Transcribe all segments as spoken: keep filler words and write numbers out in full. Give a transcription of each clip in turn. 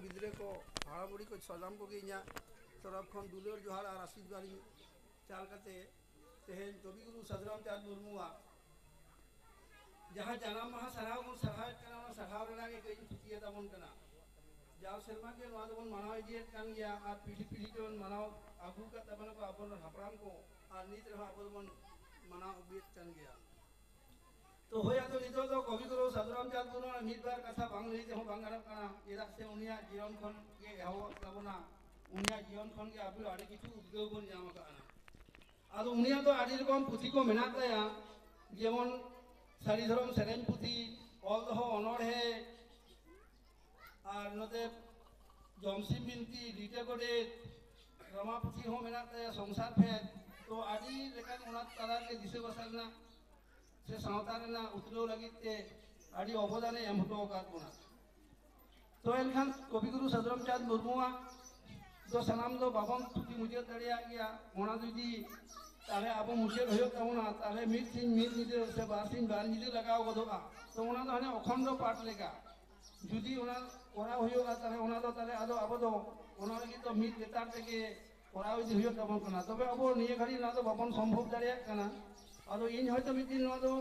ᱜᱤᱫᱽᱨᱟᱹ ᱠᱚ, ᱦᱟᱲᱟᱢ ᱵᱩᱲᱦᱤ ᱠᱚ, ᱥᱟᱱᱟᱢ ᱠᱚᱜᱮ ᱤᱧᱟᱹᱜ ᱛᱚᱨᱚᱯ ᱠᱷᱚᱱ ᱫᱩᱞᱟᱹᱲ ᱡᱚᱦᱟᱨ ᱟᱨ ᱟᱥᱤᱨᱵᱟᱫᱽ ᱤᱧ ᱪᱟᱞ ᱠᱟᱛᱮ, ᱛᱮᱦᱮᱧ ᱠᱚᱵᱤᱜᱩᱨᱩ ᱥᱟᱫᱷᱩᱨᱟᱢᱪᱟᱸᱫᱽ ᱢᱩᱨᱢᱩᱣᱟᱜ ᱡᱟᱦᱟᱸ ᱡᱟᱱᱟᱢ ᱢᱟᱦᱟ ᱥᱟᱨᱦᱟᱣ ᱵᱚᱱ ᱥᱟᱨᱦᱟᱣᱮᱫ ᱠᱟᱱᱟ, ᱚᱱᱟ ᱥᱟᱨᱦᱟᱣ ᱨᱮᱱᱟᱜ ᱜᱮ ᱠᱟᱹᱡ ᱤᱧ ᱛᱷᱩᱛᱤᱭᱟᱛᱟᱵᱚᱱ ᱠᱟᱱᱟ᱾ ᱡᱟᱣ ᱥᱮᱨᱢᱟ ᱜᱮ ᱱᱚᱣᱟ ᱫᱚᱵᱚᱱ ᱢᱟᱱᱟᱣ ᱤᱫᱤᱭᱮᱫ ᱠᱟᱱ ᱜᱮᱭᱟ ᱟᱨ ᱯᱤᱲᱦᱤ ᱯᱤᱲᱦᱤ ᱛᱮᱵᱚᱱ ᱢᱟᱱᱟᱣ ᱟᱹᱜᱩ ᱟᱠᱟᱫ ᱛᱟᱵᱚᱱᱟ ᱠᱚ ᱟᱵᱚᱨᱮᱱ ᱦᱟᱯᱲᱟᱢ ᱠᱚ, ᱟᱨ ᱱᱤᱛ ᱨᱮᱦᱚᱸ ᱟᱵᱚ ᱫᱚᱵᱚᱱ ᱢᱟᱱᱟᱣ ᱟᱹᱜᱩᱭᱮᱫ ᱠᱟᱱ ᱜᱮᱭᱟ᱾ ᱛᱚ ᱦᱳᱭ, ᱟᱫᱚ ᱱᱤᱛᱚᱜ ᱫᱚ ᱠᱚᱵᱤᱜᱩᱨᱩ ᱥᱟᱫᱷᱩᱨᱟᱢᱪᱟᱸᱫᱽ ᱢᱩᱨᱢᱩᱣᱟᱜ ᱢᱤᱫ ᱵᱟᱨ ᱠᱟᱛᱷᱟ ᱵᱟᱝ ᱞᱟᱹᱭ ᱛᱮᱦᱚᱸ ᱵᱟᱝ ᱜᱟᱱᱚᱜ ᱠᱟᱱᱟ, ᱪᱮᱫᱟᱜ ᱥᱮ ᱩᱱᱤᱭᱟᱜ ᱡᱤᱭᱚᱱ ᱠᱷᱚᱱ ᱜᱮ ᱮᱦᱚᱵᱚᱜ ᱛᱟᱵᱚᱱᱟ᱾ ᱩᱱᱤᱭᱟᱜ ᱡᱤᱭᱚᱱ ᱠᱷᱚᱱ ᱜᱮ ᱟᱵᱚ ᱟᱹᱰᱤ ᱠᱤᱪᱷᱩ ᱩᱫᱽᱜᱟᱹᱣ ᱵᱚᱱ ᱧᱟᱢ ᱟᱠᱟᱫᱼᱟ᱾ ᱟᱫᱚ ᱩᱱᱤᱭᱟᱜ ᱫᱚ ᱟᱹᱰᱤ ᱨᱚᱠᱚᱢ ᱯᱩᱛᱷᱤ ᱠᱚ ᱢᱮᱱᱟᱜ ᱛᱟᱭᱟ, ᱡᱮᱢᱚᱱ ᱥᱟᱹᱨᱤ ᱫᱷᱚᱨᱚᱢ ᱥᱮᱨᱮᱧ ᱯᱩᱛᱷᱤ, ᱚᱞ ᱫᱚᱦᱚ ᱚᱱᱚᱬᱦᱮ, ᱟᱨ ᱱᱚᱛᱮ ᱡᱚᱢᱥᱤᱢ ᱵᱤᱱᱛᱤ, ᱞᱤᱴᱟᱹ ᱜᱚᱰᱮᱛ, ᱨᱟᱢᱟ ᱯᱩᱛᱷᱤ ᱦᱚᱸ ᱢᱮᱱᱟᱜ ᱛᱟᱭᱟ, ᱥᱚᱝᱥᱟᱨ ᱯᱷᱮᱫ᱾ ᱛᱚ ᱟᱹᱰᱤ ᱞᱮᱠᱟᱱ ᱚᱱᱟ ᱛᱟᱞᱟ ᱨᱮ ᱫᱤᱥᱟᱹ ᱵᱷᱟᱥᱟ ᱨᱮᱱᱟᱜ ᱥᱮ ᱥᱟᱶᱛᱟ ᱨᱮᱱᱟᱜ ᱩᱛᱱᱟᱹᱣ ᱞᱟᱹᱜᱤᱫ ᱛᱮ ᱟᱹᱰᱤ ᱚᱵᱚᱫᱟᱱᱮ ᱮᱢ ᱦᱚᱴᱚ ᱟᱠᱟᱫ ᱵᱚᱱᱟ᱾ ᱛᱚ ᱮᱱᱠᱷᱟᱱ ᱠᱚᱵᱤᱜᱩᱨᱩ ᱥᱟᱫᱷᱩᱨᱟᱢᱪᱟᱸᱫᱽ ᱢᱩᱨᱢᱩᱣᱟᱜ ᱫᱚ ᱥᱟᱱᱟᱢ ᱫᱚ ᱵᱟᱵᱚᱱ ᱛᱷᱩᱛᱤ ᱢᱩᱪᱟᱹᱫ ᱫᱟᱲᱮᱭᱟᱜ ᱜᱮᱭᱟ᱾ ᱚᱱᱟ ᱡᱩᱫᱤ ᱛᱟᱦᱞᱮ ᱟᱵᱚ ᱢᱩᱪᱟᱹᱫ ᱦᱩᱭᱩᱜ ᱛᱟᱵᱚᱱᱟ, ᱛᱟᱦᱞᱮ ᱢᱤᱫ ᱥᱤᱧ ᱢᱤᱫ ᱧᱤᱫᱟᱹ ᱥᱮ ᱵᱟᱨ ᱥᱤᱧ ᱵᱟᱨ ᱧᱤᱫᱟᱹ ᱞᱟᱜᱟᱣ ᱜᱚᱫᱚᱜᱼᱟ᱾ ᱛᱚ ᱚᱱᱟ ᱫᱚ ᱦᱟᱱᱮ ᱚᱠᱷᱚᱱᱰᱚ ᱯᱟᱴ ᱞᱮᱠᱟ, ᱡᱩᱫᱤ ᱚᱱᱟ ᱠᱚᱨᱟᱣ ᱦᱩᱭᱩᱜᱼᱟ, ᱛᱟᱦᱞᱮ ᱚᱱᱟ ᱫᱚ ᱛᱟᱦᱞᱮ ᱟᱫᱚ ᱟᱵᱚ ᱫᱚ ᱚᱱᱟ ᱞᱟᱹᱜᱤᱫ ᱫᱚ ᱢᱤᱫ ᱞᱮᱛᱟᱲ ᱛᱮᱜᱮ ᱠᱚᱨᱟᱣ ᱤᱫᱤ ᱦᱩᱭᱩᱜ ᱛᱟᱵᱚᱱ ᱠᱟᱱᱟ᱾ ᱛᱚᱵᱮ ᱟᱵᱚ ᱱᱤᱭᱟᱹ ᱜᱷᱟᱹᱲᱤᱡ ᱱᱚᱣᱟ ᱫᱚ ᱵᱟᱵᱚᱱ ᱥᱚᱢᱵᱷᱚᱵ ᱫᱟᱲᱮᱭᱟᱜ ᱠᱟᱱᱟ᱾ ᱟᱫᱚ ᱤᱧ ᱦᱚᱭᱛᱳ ᱢᱤᱫ ᱫᱤᱱ ᱱᱚᱣᱟ ᱫᱚ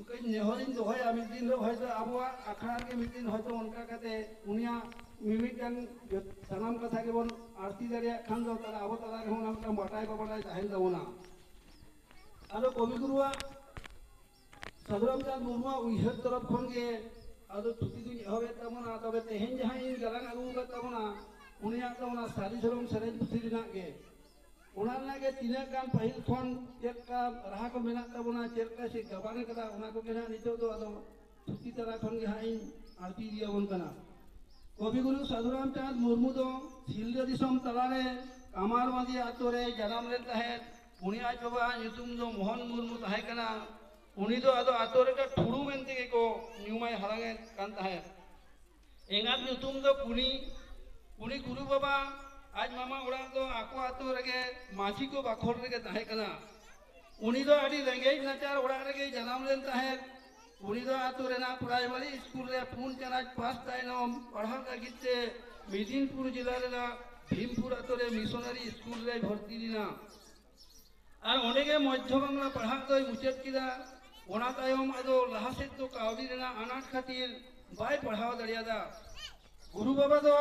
ᱠᱟᱹᱡ ᱱᱮᱦᱚᱨᱤᱧ ᱫᱚᱦᱚᱭᱟ, ᱢᱤᱫ ᱫᱤᱱ ᱦᱤᱞᱳᱜ ᱦᱚᱭᱛᱳ ᱟᱵᱚᱣᱟᱜ ᱟᱠᱷᱲᱟ ᱨᱮᱜᱮ ᱢᱤᱫ ᱫᱤᱱ ᱦᱚᱭᱛᱳ ᱚᱱᱠᱟ ᱠᱟᱛᱮ ᱩᱱᱤᱭᱟᱜ ᱢᱤᱢᱤᱫᱴᱟᱝ ᱥᱟᱱᱟᱢ ᱠᱟᱛᱷᱟ ᱜᱮᱵᱚᱱ ᱟᱹᱲᱛᱤ ᱫᱟᱲᱮᱭᱟᱜ ᱠᱷᱟᱱ ᱫᱚ, ᱛᱟᱦᱞᱮ ᱟᱵᱚ ᱛᱟᱞᱟ ᱨᱮᱦᱚᱸ ᱚᱱᱟ ᱢᱤᱫᱴᱟᱝ ᱵᱟᱰᱟᱭ ᱵᱟᱵᱟᱰᱟᱭ ᱛᱟᱦᱮᱱ ᱛᱟᱵᱚᱱᱟ᱾ ᱟᱫᱚ ᱠᱚᱵᱤ ᱜᱩᱨᱩᱣᱟᱜ ᱥᱟᱫᱷᱩ ᱨᱟᱢᱪᱟᱸᱫᱽ ᱢᱩᱨᱢᱩᱣᱟᱜ ᱩᱭᱦᱟᱹᱨ ᱛᱚᱨᱚᱯ ᱠᱷᱚᱱ ᱜᱮ ᱟᱫᱚ ᱛᱷᱩᱛᱤ ᱫᱩᱧ ᱮᱦᱚᱵᱮᱫ ᱛᱟᱵᱚᱱᱟ᱾ ᱛᱚᱵᱮ ᱛᱮᱦᱮᱧ ᱡᱟᱦᱟᱸ ᱤᱧ ᱜᱟᱞᱟᱝ ᱟᱹᱜᱩ ᱟᱠᱟᱫ ᱛᱟᱵᱚᱱᱟ, ᱩᱱᱤᱭᱟᱜ ᱫᱚ ᱚᱱᱟ ᱥᱟᱹᱨᱤ ᱫᱷᱚᱨᱚᱢ ᱥᱮᱨᱮᱧ ᱯᱩᱛᱷᱤ ᱨᱮᱱᱟᱜ ᱜᱮ᱾ ᱚᱱᱟ ᱨᱮᱱᱟᱜ ᱜᱮ ᱛᱤᱱᱟᱹᱜ ᱜᱟᱱ ᱯᱟᱹᱦᱤᱞ ᱠᱷᱚᱱ ᱪᱮᱫ ᱞᱮᱠᱟ ᱨᱟᱦᱟ ᱠᱚ ᱢᱮᱱᱟᱜ ᱛᱟᱵᱚᱱᱟ, ᱪᱮᱫ ᱞᱮᱠᱟ ᱥᱮ ᱜᱟᱵᱟᱱ ᱠᱟᱫᱟ, ᱚᱱᱟ ᱠᱚᱜᱮ ᱱᱟᱦᱟᱜ ᱱᱤᱛᱚᱜ ᱫᱚ ᱟᱫᱚ ᱛᱷᱩᱛᱤ ᱛᱟᱞᱟ ᱠᱷᱚᱱ ᱜᱮ ᱦᱟᱸᱜ ᱤᱧ ᱟᱹᱲᱛᱤ ᱤᱫᱤᱭᱟᱵᱚᱱ ᱠᱟᱱᱟ᱾ ᱠᱚᱵᱤ ᱜᱩᱨᱩ ᱥᱟᱫᱷᱩ ᱨᱟᱢᱪᱟᱸᱫᱽ ᱢᱩᱨᱢᱩ ᱫᱚ ᱥᱤᱞᱫᱟᱹ ᱫᱤᱥᱚᱢ ᱛᱟᱞᱟᱨᱮ ᱠᱟᱢᱟᱨ ᱢᱟᱹᱡᱷᱤ ᱟᱛᱳ ᱨᱮ ᱡᱟᱱᱟᱢ ᱞᱮᱱ ᱛᱟᱦᱮᱸᱫ᱾ ᱩᱱᱤ ᱟᱡ ᱵᱟᱵᱟᱣᱟᱜ ᱧᱩᱛᱩᱢ ᱫᱚ ᱢᱳᱦᱚᱱ ᱢᱩᱨᱢᱩ ᱛᱟᱦᱮᱸ ᱠᱟᱱᱟ᱾ ᱩᱱᱤ ᱫᱚ ᱟᱫᱚ ᱟᱛᱳ ᱨᱮᱫᱚ ᱴᱷᱩᱲᱩ ᱢᱮᱱᱛᱮ ᱜᱮᱠᱚ ᱧᱩᱢᱟᱭ ᱦᱟᱞᱟᱝ ᱮᱫ ᱠᱟᱱ ᱛᱟᱦᱮᱸᱫ᱾ ᱮᱸᱜᱟᱛ ᱧᱩᱛᱩᱢ ᱫᱚ ᱠᱩᱱᱤ᱾ ᱠᱩᱱᱤ ᱜᱩᱨᱩ ᱵᱟᱵᱟ ᱟᱡ ᱢᱟᱢᱟ ᱚᱲᱟᱜ ᱫᱚ ᱟᱠᱚ ᱟᱛᱳ ᱨᱮᱜᱮ ᱢᱟᱹᱡᱷᱤ ᱠᱚ ᱵᱟᱠᱷᱳᱞ ᱨᱮᱜᱮ ᱛᱟᱦᱮᱸ ᱠᱟᱱᱟ᱾ ᱩᱱᱤ ᱫᱚ ᱟᱹᱰᱤ ᱨᱮᱸᱜᱮᱡ ᱱᱟᱪᱟᱨ ᱚᱲᱟᱜ ᱨᱮᱜᱮ ᱡᱟᱱᱟᱢ ᱞᱮᱱ ᱛᱟᱦᱮᱸᱫ᱾ ᱠᱩᱲᱤᱫᱟ ᱟᱛᱳ ᱨᱮᱱᱟᱜ ᱯᱨᱟᱭᱢᱟᱨᱤ ᱥᱠᱩᱞ ᱨᱮ ᱯᱩᱱ ᱪᱟᱱᱟᱪ ᱯᱟᱥ ᱛᱟᱭᱱᱚᱢ ᱯᱟᱲᱦᱟᱜ ᱞᱟᱹᱜᱤᱫ ᱛᱮ ᱢᱮᱫᱤᱱᱯᱩᱨ ᱡᱮᱞᱟ ᱨᱮᱱᱟᱜ ᱵᱷᱤᱢᱯᱩᱨ ᱟᱛᱳ ᱨᱮ ᱢᱤᱥᱚᱱᱟᱨᱤ ᱥᱠᱩᱞ ᱨᱮᱭ ᱵᱷᱚᱨᱛᱤ ᱞᱮᱱᱟ᱾ ᱟᱨ ᱚᱸᱰᱮ ᱜᱮ ᱢᱚᱫᱽᱫᱷᱚ ᱵᱟᱝᱞᱟ ᱯᱟᱲᱦᱟᱜ ᱫᱚᱭ ᱢᱩᱪᱟᱹᱫ ᱠᱮᱫᱟ᱾ ᱚᱱᱟ ᱛᱟᱭᱚᱢ ᱟᱫᱚ ᱞᱟᱦᱟ ᱥᱮᱫ ᱫᱚ ᱠᱟᱹᱣᱰᱤ ᱨᱮᱱᱟᱜ ᱟᱱᱟᱴ ᱠᱷᱟᱹᱛᱤᱨ ᱵᱟᱭ ᱯᱟᱲᱦᱟᱣ ᱫᱟᱲᱮᱭᱟᱫᱟ᱾ ᱜᱩᱨᱩ ᱵᱟᱵᱟ ᱫᱚ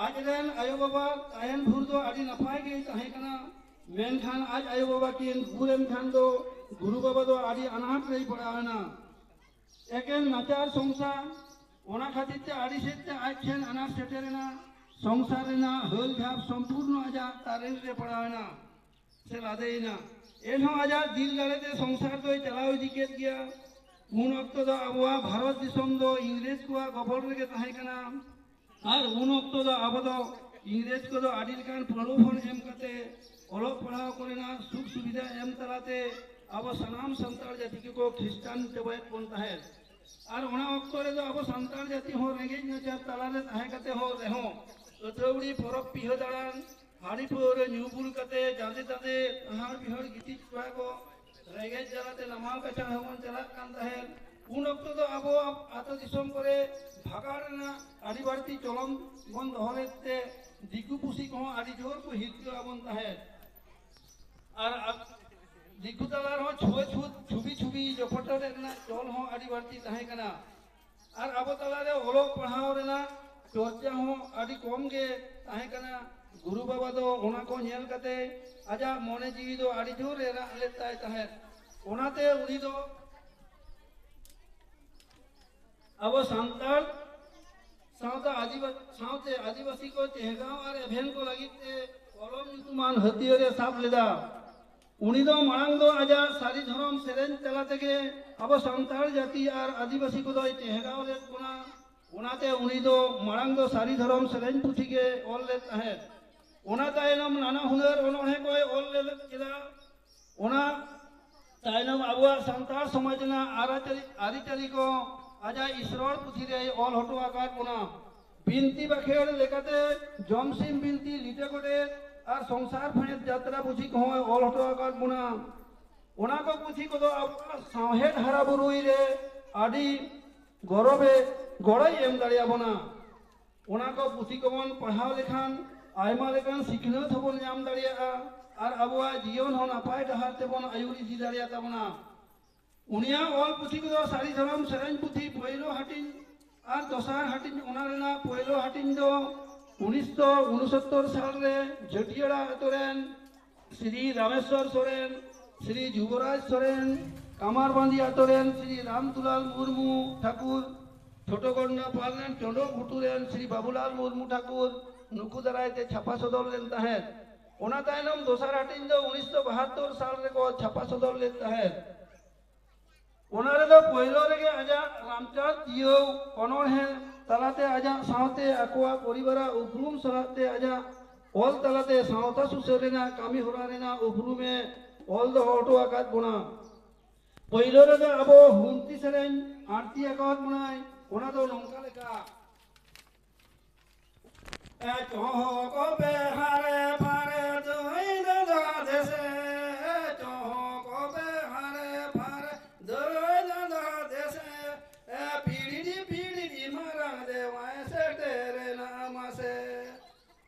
ᱟᱡ ᱨᱮᱱ ᱟᱭᱳ ᱵᱟᱵᱟ ᱛᱟᱦᱮᱱ ᱵᱷᱳᱨ ᱫᱚ ᱟᱹᱰᱤ ᱱᱟᱯᱟᱭ ᱜᱮᱭ ᱛᱟᱦᱮᱸ ᱠᱟᱱᱟ, ᱢᱮᱱᱠᱷᱟᱱ ᱟᱡ ᱟᱭᱳ ᱵᱟᱵᱟ ᱠᱤᱱ ᱜᱩᱨ ᱮᱱ ᱠᱷᱟᱱ ᱫᱚ ᱜᱩᱨᱩ ᱵᱟᱵᱟ ᱫᱚ ᱟᱹᱰᱤ ᱟᱱᱟᱴ ᱨᱮᱭ ᱯᱟᱲᱟᱣ ᱮᱱᱟ᱾ ᱮᱠᱮᱱ ᱱᱟᱪᱟᱨ ᱥᱚᱝᱥᱟᱨ, ᱚᱱᱟ ᱠᱷᱟᱹᱛᱤᱨ ᱛᱮ ᱟᱹᱰᱤ ᱥᱮᱫ ᱛᱮ ᱟᱡ ᱴᱷᱮᱱ ᱟᱱᱟᱴ ᱥᱮᱴᱮᱨ ᱮᱱᱟ᱾ ᱥᱚᱝᱥᱟᱨ ᱨᱮᱱᱟᱜ ᱦᱟᱹᱞ ᱡᱷᱟᱯ ᱥᱚᱢᱯᱩᱨᱱᱚ ᱟᱡᱟᱜ ᱛᱟᱨᱮᱱ ᱨᱮ ᱯᱟᱲᱟᱣ ᱮᱱᱟ ᱥᱮ ᱞᱟᱫᱮᱭᱮᱱᱟ᱾ ᱮᱱᱦᱚᱸ ᱟᱡᱟᱜ ᱫᱤᱞ ᱫᱟᱲᱮ ᱛᱮ ᱥᱚᱝᱥᱟᱨ ᱫᱚᱭ ᱪᱟᱞᱟᱣ ᱤᱫᱤ ᱠᱮᱫ ᱜᱮᱭᱟ᱾ ᱩᱱ ᱚᱠᱛᱚ ᱫᱚ ᱟᱵᱚᱣᱟᱜ ᱵᱷᱟᱨᱚᱛ ᱫᱤᱥᱚᱢ ᱫᱚ ᱤᱝᱨᱮᱡᱽ ᱠᱚᱣᱟᱜ ᱜᱚᱵᱚᱞ ᱨᱮᱜᱮ ᱛᱟᱦᱮᱸ ᱠᱟᱱᱟ᱾ ᱟᱨ ᱩᱱ ᱚᱠᱛᱚ ᱫᱚ ᱟᱵᱚ ᱫᱚ ᱤᱝᱨᱮᱡᱽ ᱠᱚᱫᱚ ᱟᱹᱰᱤ ᱞᱮᱠᱟᱱ ᱯᱨᱚᱞᱳᱵᱷᱚᱱ ᱮᱢ ᱠᱟᱛᱮ, ᱚᱞᱚᱜ ᱯᱟᱲᱦᱟᱣ ᱠᱚᱨᱮᱱᱟᱜ ᱥᱩᱠ ᱥᱩᱵᱤᱫᱷᱟ ᱮᱢ ᱛᱟᱞᱟᱛᱮ ᱟᱵᱚ ᱥᱟᱱᱟᱢ ᱥᱟᱱᱛᱟᱲ ᱡᱟᱹᱛᱤ ᱠᱚᱠᱚ ᱠᱷᱨᱤᱥᱴᱟᱱ ᱪᱟᱵᱟᱭᱮᱫ ᱵᱚᱱ ᱛᱟᱦᱮᱸᱫ᱾ ᱟᱨ ᱚᱱᱟ ᱚᱠᱛᱚ ᱨᱮᱫᱚ ᱟᱵᱚ ᱥᱟᱱᱛᱟᱲ ᱡᱟᱹᱛᱤ ᱦᱚᱸ ᱨᱮᱸᱜᱮᱡ ᱱᱟᱪᱟᱨ ᱛᱟᱞᱟᱨᱮ ᱛᱟᱦᱮᱸ ᱠᱟᱛᱮ ᱦᱚᱸ ᱨᱮᱦᱚᱸ, ᱟᱹᱛᱷᱟᱹᱣᱲᱤ ᱯᱚᱨᱚᱵᱽ ᱯᱤᱦᱟᱹ ᱫᱟᱬᱟᱱ, ᱦᱟᱺᱰᱤ ᱯᱟᱹᱣᱨᱟᱹ ᱧᱩ ᱵᱩᱞ ᱠᱟᱛᱮ ᱡᱟᱸᱫᱮ ᱛᱟᱸᱫᱮ ᱦᱟᱦᱟᱲ ᱵᱤᱦᱟᱹᱲ ᱜᱤᱛᱤᱡ ᱠᱚᱲᱟ ᱠᱚ ᱨᱮᱸᱜᱮᱡ ᱡᱟᱞᱟᱛᱮ ᱱᱟᱢᱟᱞ ᱠᱟᱪᱷᱟᱲ ᱦᱚᱸᱵᱚᱱ ᱪᱟᱞᱟᱜ ᱠᱟᱱ ᱛᱟᱦᱮᱸᱫ᱾ ᱩᱱ ᱚᱠᱛᱚ ᱫᱚ ᱟᱵᱚ ᱟᱛᱳ ᱫᱤᱥᱚᱢ ᱠᱚᱨᱮ ᱵᱷᱟᱜᱟᱲ ᱨᱮᱱᱟᱜ ᱟᱹᱰᱤ ᱵᱟᱹᱲᱛᱤ ᱪᱚᱞᱚᱱ ᱵᱚᱱ ᱫᱚᱦᱚ ᱞᱮᱫ ᱛᱮ ᱫᱤᱠᱩ ᱯᱩᱥᱤ ᱠᱚᱦᱚᱸ ᱟᱹᱰᱤ ᱡᱳᱨ ᱠᱚ ᱦᱤᱨᱠᱟᱹ ᱟᱵᱚᱱ ᱛᱟᱦᱮᱸᱫ᱾ ᱟᱨ ᱟᱵ-, ᱫᱤᱠᱩ ᱛᱟᱞᱟ ᱨᱮᱦᱚᱸ ᱪᱷᱩᱣᱟᱹ ᱪᱷᱩᱛ, ᱪᱷᱩᱵᱤ ᱪᱷᱩᱵᱤ ᱡᱚᱯᱚᱴᱚ ᱨᱮᱱᱟᱜ ᱪᱚᱞ ᱦᱚᱸ ᱟᱹᱰᱤ ᱵᱟᱹᱲᱛᱤ ᱛᱟᱦᱮᱸ ᱠᱟᱱᱟ᱾ ᱟᱨ ᱟᱵᱚ ᱛᱟᱞᱟᱨᱮ ᱚᱞᱚᱜ ᱯᱟᱲᱦᱟᱣ ᱨᱮᱱᱟᱜ ᱪᱚᱨᱪᱟ ᱦᱚᱸ ᱟᱹᱰᱤ ᱠᱚᱢ ᱜᱮ ᱛᱟᱦᱮᱸ ᱠᱟᱱᱟ᱾ ᱜᱩᱨᱩ ᱵᱟᱵᱟ ᱫᱚ ᱚᱱᱟ ᱠᱚ ᱧᱮᱞ ᱠᱟᱛᱮ ᱟᱡᱟᱜ ᱢᱚᱱᱮ ᱡᱤᱣᱤ ᱫᱚ ᱟᱹᱰᱤ ᱡᱳᱨ ᱮ ᱨᱟᱜ ᱞᱮᱫ ᱛᱟᱭ ᱛᱟᱦᱮᱸᱫ᱾ ᱚᱱᱟᱛᱮ ᱩᱱᱤ ᱫᱚ ᱟᱵᱚ ᱥᱟᱱᱛᱟᱲ ᱥᱟᱶᱛᱟ ᱟᱹᱫᱤᱵᱟ-, ᱥᱟᱶᱛᱮ ᱟᱹᱫᱤᱵᱟᱹᱥᱤ ᱠᱚ ᱪᱮᱦᱜᱟᱣ ᱟᱨ ᱮᱵᱷᱮᱱ ᱠᱚ ᱞᱟᱹᱜᱤᱫ ᱛᱮ ᱠᱚᱞᱚᱢ ᱧᱩᱛᱩᱢᱟᱱ ᱦᱟᱹᱛᱭᱟᱹᱨ ᱮ ᱥᱟᱵ ᱞᱮᱫᱟ᱾ ᱩᱱᱤ ᱫᱚ ᱢᱟᱲᱟᱝ ᱫᱚ ᱟᱡᱟᱜ ᱥᱟᱹᱨᱤ ᱫᱷᱚᱨᱚᱢ ᱥᱮᱨᱮᱧ ᱛᱟᱞᱟ ᱛᱮᱜᱮ ᱟᱵᱚ ᱥᱟᱱᱛᱟᱲ ᱡᱟᱹᱛᱤ ᱟᱨ ᱟᱹᱫᱤᱵᱟᱹᱥᱤ ᱠᱚᱫᱚᱭ ᱪᱮᱦᱜᱟᱣ ᱞᱮᱫ ᱵᱚᱱᱟ᱾ ᱚᱱᱟᱛᱮ ᱩᱱᱤ ᱫᱚ ᱢᱟᱲᱟᱝ ᱫᱚ ᱥᱟᱹᱨᱤ ᱫᱷᱚᱨᱚᱢ ᱥᱮᱨᱮᱧ ᱯᱩᱛᱷᱤ ᱜᱮ ᱚᱞ ᱞᱮᱫ ᱛᱟᱦᱮᱸᱫ᱾ ᱚᱱᱟ ᱛᱟᱭᱱᱚᱢ ᱱᱟᱱᱟ ᱦᱩᱱᱟᱹᱨ ᱚᱱᱚᱬᱦᱮ ᱠᱚᱭ ᱚᱞ ᱞᱮᱫ ᱠᱮᱫᱟ᱾ ᱚᱱᱟ ᱛᱟᱭᱱᱚᱢ ᱟᱵᱚᱣᱟᱜ ᱥᱟᱱᱛᱟᱲ ᱥᱚᱢᱟᱡᱽ ᱨᱮᱱᱟᱜ ᱟᱹᱨᱤᱪᱟᱹᱞᱤ, ᱟᱹᱨᱤᱪᱟᱹᱞᱤ ᱠᱚ ᱟᱡᱟᱜ ᱤᱥᱨᱚᱲ ᱯᱩᱛᱷᱤ ᱨᱮᱭ ᱚᱞ ᱦᱚᱴᱚ ᱟᱠᱟᱫ ᱵᱚᱱᱟ᱾ ᱵᱤᱱᱛᱤ ᱵᱟᱠᱷᱮᱲ ᱞᱮᱠᱟᱛᱮ ᱡᱚᱢᱥᱤᱢ ᱵᱤᱱᱛᱤ, ᱞᱤᱴᱟᱹ ᱜᱚᱰᱮᱛ ᱟᱨ ᱥᱚᱝᱥᱟᱨ ᱯᱷᱮᱰ ᱡᱟᱛᱨᱟ ᱯᱩᱛᱷᱤ ᱠᱚᱦᱚᱸᱭ ᱚᱞ ᱦᱚᱴᱚ ᱟᱠᱟᱫ ᱵᱚᱱᱟ᱾ ᱚᱱᱟ ᱠᱚ ᱯᱩᱛᱷᱤ ᱠᱚᱫᱚ ᱟᱵᱚᱣᱟᱜ ᱥᱟᱶᱦᱮᱫ ᱦᱟᱨᱟ ᱵᱩᱨᱩᱭ ᱨᱮ ᱟᱹᱰᱤ ᱜᱚᱨᱚᱵᱮ ᱜᱚᱲᱚᱭ ᱮᱢ ᱫᱟᱲᱮᱭᱟᱵᱚᱱᱟ᱾ ᱚᱱᱟ ᱠᱚ ᱯᱩᱛᱷᱤ ᱠᱚᱵᱚᱱ ᱯᱟᱲᱦᱟᱣ ᱞᱮᱠᱷᱟᱱ ᱟᱭᱢᱟ ᱞᱮᱠᱟᱱ ᱥᱤᱠᱷᱱᱟᱹᱛ ᱦᱚᱸᱵᱚᱱ ᱧᱟᱢ ᱫᱟᱲᱮᱭᱟᱜᱼᱟ ᱟᱨ ᱟᱵᱚᱣᱟᱜ ᱡᱤᱭᱚᱱ ᱦᱚᱸ ᱱᱟᱯᱟᱭ ᱰᱟᱦᱟᱨ ᱛᱮᱵᱚᱱ ᱟᱹᱭᱩᱨ ᱤᱫᱤ ᱫᱟᱲᱮᱭᱟᱜ ᱛᱟᱵᱚᱱᱟ᱾ ᱩᱱᱤᱭᱟᱜ ᱚᱞ ᱯᱩᱛᱷᱤ ᱠᱚᱫᱚ ᱥᱟᱹᱨᱤ ᱫᱷᱚᱨᱚᱢ ᱥᱮᱨᱮᱧ ᱯᱩᱛᱷᱤ ᱯᱳᱭᱞᱳ ᱦᱟᱹᱴᱤᱧ ᱟᱨ ᱫᱚᱥᱟᱨ ᱦᱟᱹᱴᱤᱧ, ᱚᱱᱟ ᱨᱮᱱᱟᱜ ᱯᱳᱭᱞᱳ ᱦᱟᱹᱴᱤᱧ ᱫᱚ ᱩᱱᱤᱥᱥᱚ ᱩᱱᱩᱥᱚᱛᱛᱚᱨ ᱥᱟᱞ ᱨᱮ ᱡᱷᱟᱹᱴᱤᱭᱟᱹᱲᱟ ᱟᱛᱳ ᱨᱮᱱ ᱥᱨᱤ ᱨᱟᱢᱮᱥᱣᱚᱨ ᱥᱚᱨᱮᱱ, ᱥᱨᱤ ᱡᱩᱵᱚᱨᱟᱡᱽ ᱥᱚᱨᱮᱱ, ᱠᱟᱢᱟᱨᱵᱟᱸᱫᱤ ᱟᱛᱳ ᱨᱮᱱ ᱥᱨᱤ ᱨᱟᱢᱫᱩᱞᱟᱞ ᱢᱩᱨᱢᱩ ᱴᱷᱟᱠᱩᱨ, ᱪᱷᱳᱴᱚ ᱜᱚᱱᱰᱟᱯᱟᱞ ᱨᱮᱱ ᱪᱚᱸᱰᱚ ᱜᱷᱩᱴᱩ ᱨᱮᱱ ᱥᱨᱤ ᱵᱟᱵᱩᱞᱟᱞ ᱢᱩᱨᱢᱩ ᱴᱷᱟᱠᱩᱨ, ᱱᱩᱠᱩ ᱫᱟᱨᱟᱭ ᱛᱮ ᱪᱷᱟᱯᱟ ᱥᱚᱫᱚᱨ ᱞᱮᱱ ᱛᱟᱦᱮᱸᱫ᱾ ᱚᱱᱟ ᱛᱟᱭᱱᱚᱢ ᱫᱚᱥᱟᱨ ᱦᱟᱹᱴᱤᱧ ᱫᱚ ᱩᱱᱤᱥᱥᱚ ᱵᱟᱦᱟᱛᱛᱳᱨ ᱥᱟᱞ ᱨᱮᱠᱚ ᱪᱷᱟᱯᱟ ᱥᱚᱫᱚᱨ ᱞᱮᱫ ᱛᱟᱦᱮᱸᱫ᱾ ᱚᱱᱟ ᱨᱮᱫᱚ ᱯᱳᱭᱞᱳ ᱨᱮᱜᱮ ᱟᱡᱟᱜ ᱨᱟᱢᱪᱟᱸᱫᱽ ᱤᱭᱟᱹᱣ ᱚᱱᱚᱬᱦᱮ ᱛᱟᱞᱟᱛᱮ ᱟᱡᱟᱜ ᱥᱟᱶᱛᱮ ᱟᱠᱚᱣᱟᱜ ᱯᱚᱨᱤᱵᱟᱨᱟᱜ ᱩᱯᱨᱩᱢ ᱥᱟᱞᱟᱜ ᱛᱮ ᱟᱡᱟᱜ ᱚᱞ ᱛᱟᱞᱟᱛᱮ ᱥᱟᱶᱛᱟ ᱥᱩᱥᱟᱹᱨ ᱨᱮᱱᱟᱜ ᱠᱟᱹᱢᱤ ᱦᱚᱨᱟ ᱨᱮᱱᱟᱜ ᱩᱯᱨᱩᱢᱮ ᱚᱞ ᱫᱚᱦᱚ ᱦᱚᱴᱚ ᱟᱠᱟᱫ ᱵᱚᱱᱟ᱾ ᱯᱳᱭᱞᱳ ᱨᱮᱫᱚ ᱟᱵᱚ ᱦᱩᱱᱛᱤ ᱥᱮᱨᱮᱧ ᱟᱬᱛᱤ ᱟᱠᱟᱫ ᱵᱚᱱᱟᱭ, ᱚᱱᱟ ᱫᱚ ᱱᱚᱝᱠᱟ ᱞᱮᱠᱟ᱾ ᱮ ᱪᱚᱦᱚ ᱠᱚ ᱵᱮᱦᱟᱨᱮ ᱯᱷᱟᱨᱮ ᱫᱟᱹᱭ ᱫᱟᱫᱟ ᱫᱮᱥᱮ, ᱮ ᱪᱚᱦᱚ ᱠᱚ ᱵᱮᱦᱟᱨᱮ ᱯᱷᱟᱨᱮ ᱫᱟᱹᱭ ᱫᱟᱫᱟ ᱫᱮᱥᱮ, ᱮ ᱯᱤᱲᱤ ᱯᱤᱲᱤ ᱢᱟᱨᱟᱝ ᱫᱮᱣᱟᱭ ᱥᱮᱴᱮᱨᱮᱱᱟ ᱢᱟᱥᱮ,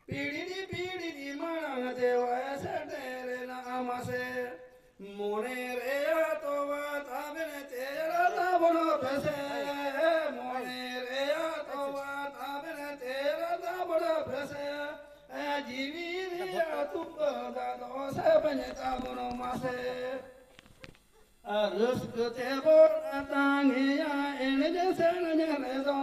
ᱯᱤᱲᱤ ᱯᱤᱲᱤ ᱢᱟᱨᱟᱝ ᱫᱮᱣᱟᱭ ᱥᱮᱴᱮᱨᱮᱱᱟ ᱢᱟᱥᱮ᱾ ᱢᱚᱱᱮ ᱨᱮᱭᱟᱜ ᱛᱚᱣᱟ ᱛᱟᱵᱮᱱ ᱛᱮᱭᱟᱨ ᱛᱟᱵᱚᱱ ᱯᱮᱥᱮ, ᱢᱚᱱᱮ ᱨᱮᱭᱟᱜ ᱛᱚᱣᱟ ᱛᱟᱵᱮᱱ ᱛᱮᱭᱟᱨ ᱛᱟᱵᱚᱱ ᱯᱮᱥᱮ, ᱡᱤᱣᱤ ᱨᱮᱭᱟᱜ ᱛᱩᱢᱵᱟᱹ ᱫᱟᱜ ᱫᱚ ᱥᱮᱯᱮᱧ ᱛᱟᱵᱚᱱ ᱢᱟᱥᱮ᱾ ᱟᱨ ᱨᱟᱹᱥᱠᱟᱹ ᱛᱮᱵᱚᱱ ᱟᱛᱟᱝ ᱮᱭᱟ ᱮᱱᱮᱡ ᱥᱮᱨᱮᱧ ᱨᱮᱫᱚ,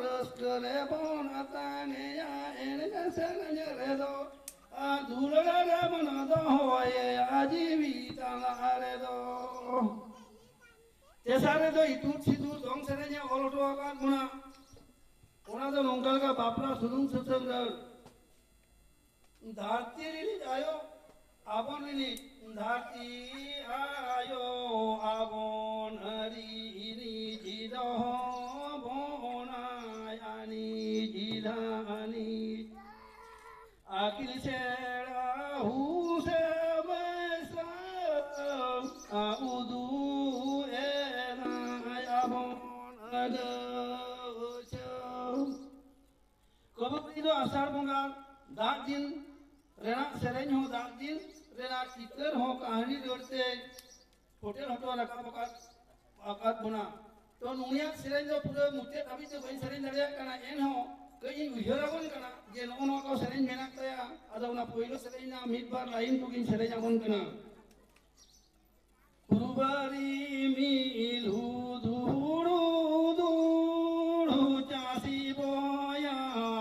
ᱨᱟᱹᱥᱠᱟᱹ ᱨᱮᱵᱚᱱ ᱟᱛᱟᱝ ᱮᱭᱟ ᱮᱱᱮᱡ ᱥᱮᱨᱮᱧ ᱨᱮᱫᱚ, ᱟᱨ ᱫᱩᱞᱟᱹᱲ ᱨᱮᱵᱚᱱ ᱫᱚᱦᱚᱭᱮᱭᱟ ᱡᱤᱣᱤ ᱛᱟᱞᱟ ᱨᱮᱫᱚ᱾ ᱛᱮᱥᱟᱨ ᱨᱮᱫᱚ ᱤᱛᱩᱫ ᱥᱤᱸᱫᱩᱨ ᱫᱚᱝ ᱥᱮᱨᱮᱧ ᱮ ᱚᱞ ᱦᱚᱴᱚ ᱟᱠᱟᱫ ᱵᱚᱱᱟ᱾ ᱚᱱᱟ ᱫᱚ ᱱᱚᱝᱠᱟ ᱞᱮᱠᱟ, ᱵᱟᱯᱞᱟ ᱥᱩᱱᱩᱢ ᱥᱟᱥᱟᱝ ᱨᱟᱹᱲ᱾ ᱫᱷᱟᱹᱨᱛᱤ ᱨᱤᱱᱤᱡ ᱟᱭᱳ, ᱟᱵᱚᱱ ᱨᱤᱱᱤᱡ ᱫᱷᱟᱹᱨᱛᱤ ᱟᱭᱳ, ᱟᱵᱚᱱ ᱨᱤᱱᱤᱡ ᱫᱚᱦᱚ ᱵᱚᱱᱟᱭ ᱟᱹᱱᱤᱡ ᱫᱷᱟᱹᱱᱤᱡ᱾ ᱟᱹᱠᱤᱞ ᱥᱮᱬᱟ ᱦᱩᱥ ᱢᱮᱥᱟ ᱩᱫᱩᱜ ᱮᱱᱟᱭ᱾ ᱫᱚ ᱟᱥᱟᱲ ᱵᱚᱸᱜᱟ ᱫᱟᱜ ᱫᱤᱱ ᱨᱮᱱᱟᱜ ᱥᱮᱨᱮᱧ ᱦᱚᱸ, ᱫᱟᱜ ᱫᱤᱱ ᱨᱮᱱᱟᱜ ᱪᱤᱛᱟᱹᱨ ᱦᱚᱸ ᱠᱟᱹᱦᱱᱤ ᱨᱟᱹᱲᱛᱮ ᱯᱷᱩᱴᱮᱞ ᱦᱚᱴᱚ ᱨᱟᱠᱟᱵ ᱟᱠᱟᱫ, ᱟᱠᱟᱫ ᱵᱚᱱᱟ᱾ ᱛᱚ, ᱱᱩᱭᱟᱜ ᱥᱮᱨᱮᱧ ᱫᱚ ᱯᱩᱨᱟᱹ ᱢᱩᱪᱟᱹᱫ ᱦᱟᱹᱵᱤᱡ ᱫᱚ ᱵᱟᱹᱧ ᱥᱮᱨᱮᱧ ᱫᱟᱲᱮᱭᱟᱜ ᱠᱟᱱᱟ, ᱮᱱᱦᱚᱸ ᱠᱟᱹᱡ ᱤᱧ ᱩᱭᱦᱟᱹᱨ ᱟᱵᱚᱱ ᱠᱟᱱᱟ ᱡᱮ ᱱᱚᱜᱼᱚ ᱱᱚᱣᱟ ᱠᱚ ᱥᱮᱨᱮᱧ ᱢᱮᱱᱟᱜ ᱛᱟᱭᱟ᱾ ᱟᱫᱚ ᱚᱱᱟ ᱯᱳᱭᱞᱳ ᱥᱮᱨᱮᱧ ᱨᱮᱱᱟᱜ ᱢᱤᱫ ᱵᱟᱨ ᱞᱟᱭᱤᱱ ᱠᱚᱜᱮᱧ ᱥᱮᱨᱮᱧ ᱟᱵᱚᱱ ᱠᱟᱱᱟ᱾ ᱠᱩᱨᱵᱟᱨᱤ ᱢᱤᱞᱦᱩ ᱫᱩᱲᱩ ᱫᱩᱲᱩ ᱪᱟᱥᱤ ᱵᱚᱭᱟ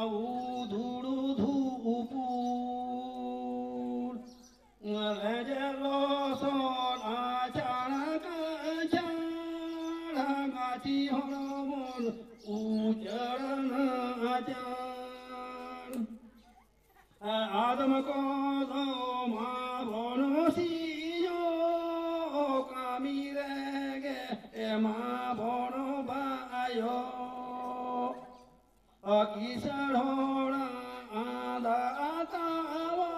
ᱩᱫᱩᱲᱩ ᱫᱷᱩᱯᱩᱲ᱾ ᱞᱮᱸᱡᱮᱨ ᱞᱚᱥᱚᱫ ᱟᱪᱟᱲ ᱠᱟᱪᱟᱲ ᱜᱟᱹᱪᱷᱤ ᱦᱚᱲᱢᱚᱱ ᱩᱪᱟᱹᱲ ᱱᱟᱪᱟᱲ᱾ ᱟᱫᱚᱢ ᱠᱚᱫᱚ ᱢᱟᱵᱚᱱ ᱥᱤᱧᱚᱜ ᱠᱟᱹᱢᱤ ᱨᱮᱜᱮ ᱮᱢᱟᱵᱚᱱ ᱵᱟᱭᱚᱜ᱾ ᱠᱤᱥᱟᱹᱬ ᱦᱚᱲᱟᱜ ᱟᱸᱫᱟ ᱟᱛᱟᱣᱟ,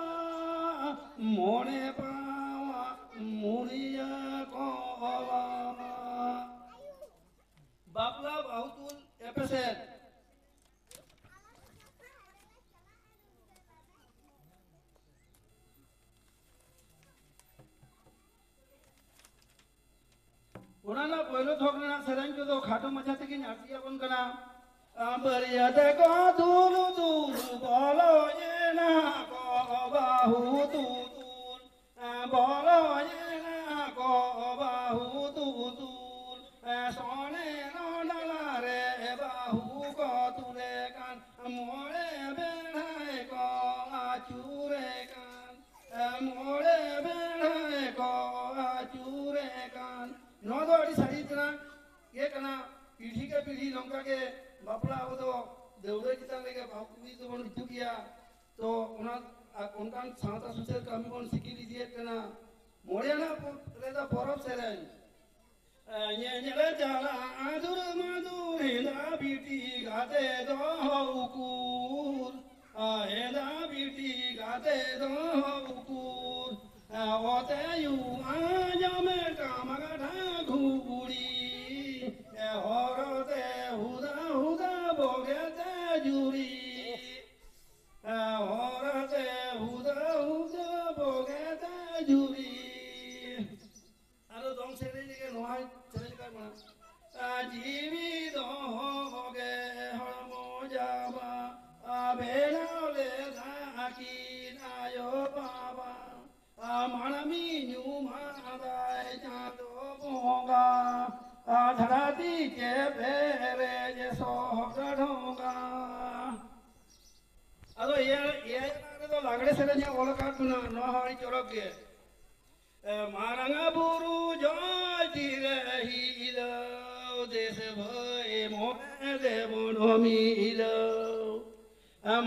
ᱢᱚᱬᱮ ᱯᱟᱣᱟ ᱢᱩᱲᱤᱭᱟᱹ ᱠᱚᱣᱟ᱾ ᱵᱟᱯᱞᱟ ᱵᱟᱹᱦᱩ ᱛᱩᱞ ᱮᱯᱮᱥᱮᱫ᱾ ᱚᱱᱟ ᱨᱮᱱᱟᱜ ᱯᱳᱭᱞᱳ ᱛᱷᱚᱠ ᱨᱮᱱᱟᱜ ᱥᱮᱨᱮᱧ ᱠᱚᱫᱚ ᱠᱷᱟᱴᱚ ᱢᱟᱪᱷᱟ ᱛᱮᱜᱮᱧ ᱟᱹᱨᱥᱤ ᱟᱵᱚᱱ ᱠᱟᱱᱟ᱾ ᱵᱟᱹᱨᱭᱟᱹᱛ ᱠᱚ ᱫᱩᱞ ᱫᱩᱞ ᱵᱚᱞᱚᱭᱮᱱᱟ ᱠᱚ ᱵᱟᱹᱦᱩ ᱛᱩᱛᱩᱞ᱾ ᱵᱚᱞᱚᱭᱮᱱᱟ ᱠᱚ ᱵᱟᱹᱦᱩ ᱛᱩᱛᱩᱞ᱾ ᱥᱚᱱᱮ ᱱᱚᱰᱞᱟ ᱨᱮ ᱵᱟᱹᱦᱩ ᱠᱚ ᱛᱩᱞᱮ ᱠᱟᱱ, ᱢᱚᱬᱮ ᱵᱮᱲᱦᱟᱭ ᱠᱚ ᱟᱹᱪᱩᱨᱮ ᱠᱟᱱ᱾ ᱢᱚᱬᱮ ᱵᱮᱲᱦᱟᱭ ᱠᱚ ᱟᱹᱪᱩᱨᱮ ᱠᱟᱱ᱾ ᱱᱚᱣᱟ ᱫᱚ ᱟᱹᱰᱤ ᱥᱟᱹᱨᱤ ᱛᱮᱱᱟᱜ ᱜᱮ ᱠᱟᱱᱟ᱾ ᱯᱤᱲᱦᱤ ᱠᱮ ᱯᱤᱲᱦᱤ ᱱᱚᱝᱠᱟ ᱜᱮ ᱵᱟᱯᱞᱟ ᱟᱵᱚ ᱫᱚ ᱫᱟᱹᱣᱲᱟᱹ ᱪᱮᱛᱟᱱ ᱨᱮᱜᱮ ᱵᱟᱹᱦᱩ ᱠᱩᱲᱤ ᱫᱚᱵᱚᱱ ᱤᱛᱩᱫ ᱜᱮᱭᱟ᱾ ᱛᱚ ᱚᱱᱟ, ᱟᱨ ᱚᱱᱠᱟᱱ ᱥᱟᱶᱛᱟ ᱥᱩᱥᱟᱹᱨ ᱠᱟᱹᱢᱤ ᱵᱚᱱ ᱥᱤᱜᱤᱞ ᱤᱫᱤᱭᱮᱫ ᱠᱟᱱᱟ᱾ ᱢᱚᱬᱮ ᱟᱱᱟᱜ ᱯᱚ-, ᱨᱮᱫᱚ ᱯᱚᱨᱚᱵᱽ ᱥᱮᱨᱮᱧ᱾ ᱧᱮᱧᱮᱞ ᱪᱟᱞᱟᱜ ᱟᱫᱩᱨ ᱢᱟᱫᱩᱨ ᱦᱮᱸᱫᱟ ᱵᱤᱴᱤ ᱜᱟᱛᱮ ᱫᱚ ᱩᱠᱩᱨ? ᱦᱮᱸᱫᱟ ᱵᱤᱴᱤ ᱜᱟᱛᱮ ᱫᱚ ᱩᱠᱩᱨ? ᱚᱛᱮᱭᱩ ᱟᱸᱡᱚᱢᱮ ᱴᱟᱢᱟᱠ ᱰᱷᱟᱠ ᱜᱷᱩᱲᱤ, ᱦᱚᱨᱚᱛᱮ ᱦᱩᱫᱟ ᱦᱩᱫᱟ ᱵᱚᱜᱮᱛᱮ ᱡᱩᱨᱤ᱾ ᱠᱤᱱ ᱟᱭᱳ ᱵᱟᱵᱟ, ᱟᱨ ᱢᱟᱹᱱᱢᱤ ᱧᱩᱢ ᱟᱫᱟᱭ ᱪᱟᱸᱫᱚ ᱵᱚᱸᱜᱟ, ᱟᱨ ᱫᱷᱟᱹᱨᱛᱤ ᱪᱮ ᱯᱮᱨᱮᱡ ᱥᱚᱦᱚᱨ ᱰᱷᱚᱸᱜᱟ᱾ ᱟᱫᱚ ᱤᱭᱟᱹ, ᱤᱭᱟᱹ ᱨᱮᱫᱚ ᱞᱟᱜᱽᱲᱮ ᱥᱮᱨᱮᱧ ᱮ ᱚᱞ ᱟᱠᱟᱫ ᱵᱚᱱᱟ, ᱱᱚᱣᱟ ᱦᱚᱸ ᱟᱹᱰᱤ ᱪᱚᱨᱚᱠ ᱜᱮ᱾ ᱢᱟᱨᱟᱝ ᱵᱩᱨᱩ ᱡᱚᱭ ᱛᱤᱨᱮ ᱦᱤᱞᱟᱹᱣ, ᱫᱮᱥ ᱵᱷᱟᱹᱭ ᱢᱚᱬᱮ ᱫᱮᱵᱚᱱ ᱢᱤᱞᱟᱹᱣ᱾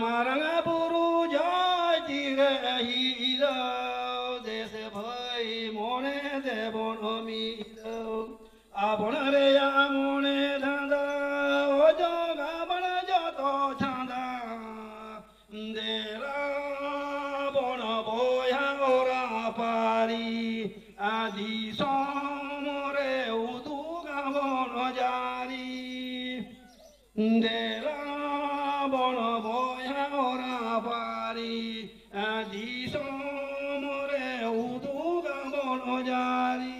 ᱢᱟᱨᱟᱝ ᱵᱩᱨᱩ ᱡᱚᱭ ᱛᱤᱨᱮ ᱦᱤᱞᱟᱹᱣ, ᱫᱮᱥ ᱵᱷᱟᱹᱭ ᱢᱚᱬᱮ ᱫᱮᱵᱚᱱ ᱢᱤᱞᱟᱹᱣ᱾ ᱟᱵᱚᱱ ᱨᱮᱭᱟᱜ ᱢᱚᱬᱮ ᱫᱷᱟᱸᱫᱟ, ᱚᱡᱚᱜ ᱟᱵᱚᱱ ᱡᱚᱛᱚ ᱪᱷᱟᱸᱫᱟ᱾ ᱫᱮᱞᱟ ᱵᱚᱱ ᱵᱚᱭᱦᱟ ᱚᱨᱟ ᱯᱟᱹᱨᱤ, ᱟᱨ ᱫᱤᱥᱚᱢ ᱨᱮ ᱩᱫᱩᱜ ᱟᱵᱚᱱ ᱡᱟᱹᱨᱤ᱾ ᱫᱮᱞᱟ ᱵᱚᱱ ᱵᱚᱭᱦᱟ ᱚᱨᱟ ᱯᱟᱹᱨᱤ, ᱟᱨ ᱫᱤᱥᱚᱢ ᱨᱮ ᱩᱫᱩᱜ ᱟᱵᱚᱱ ᱡᱟᱹᱨᱤ᱾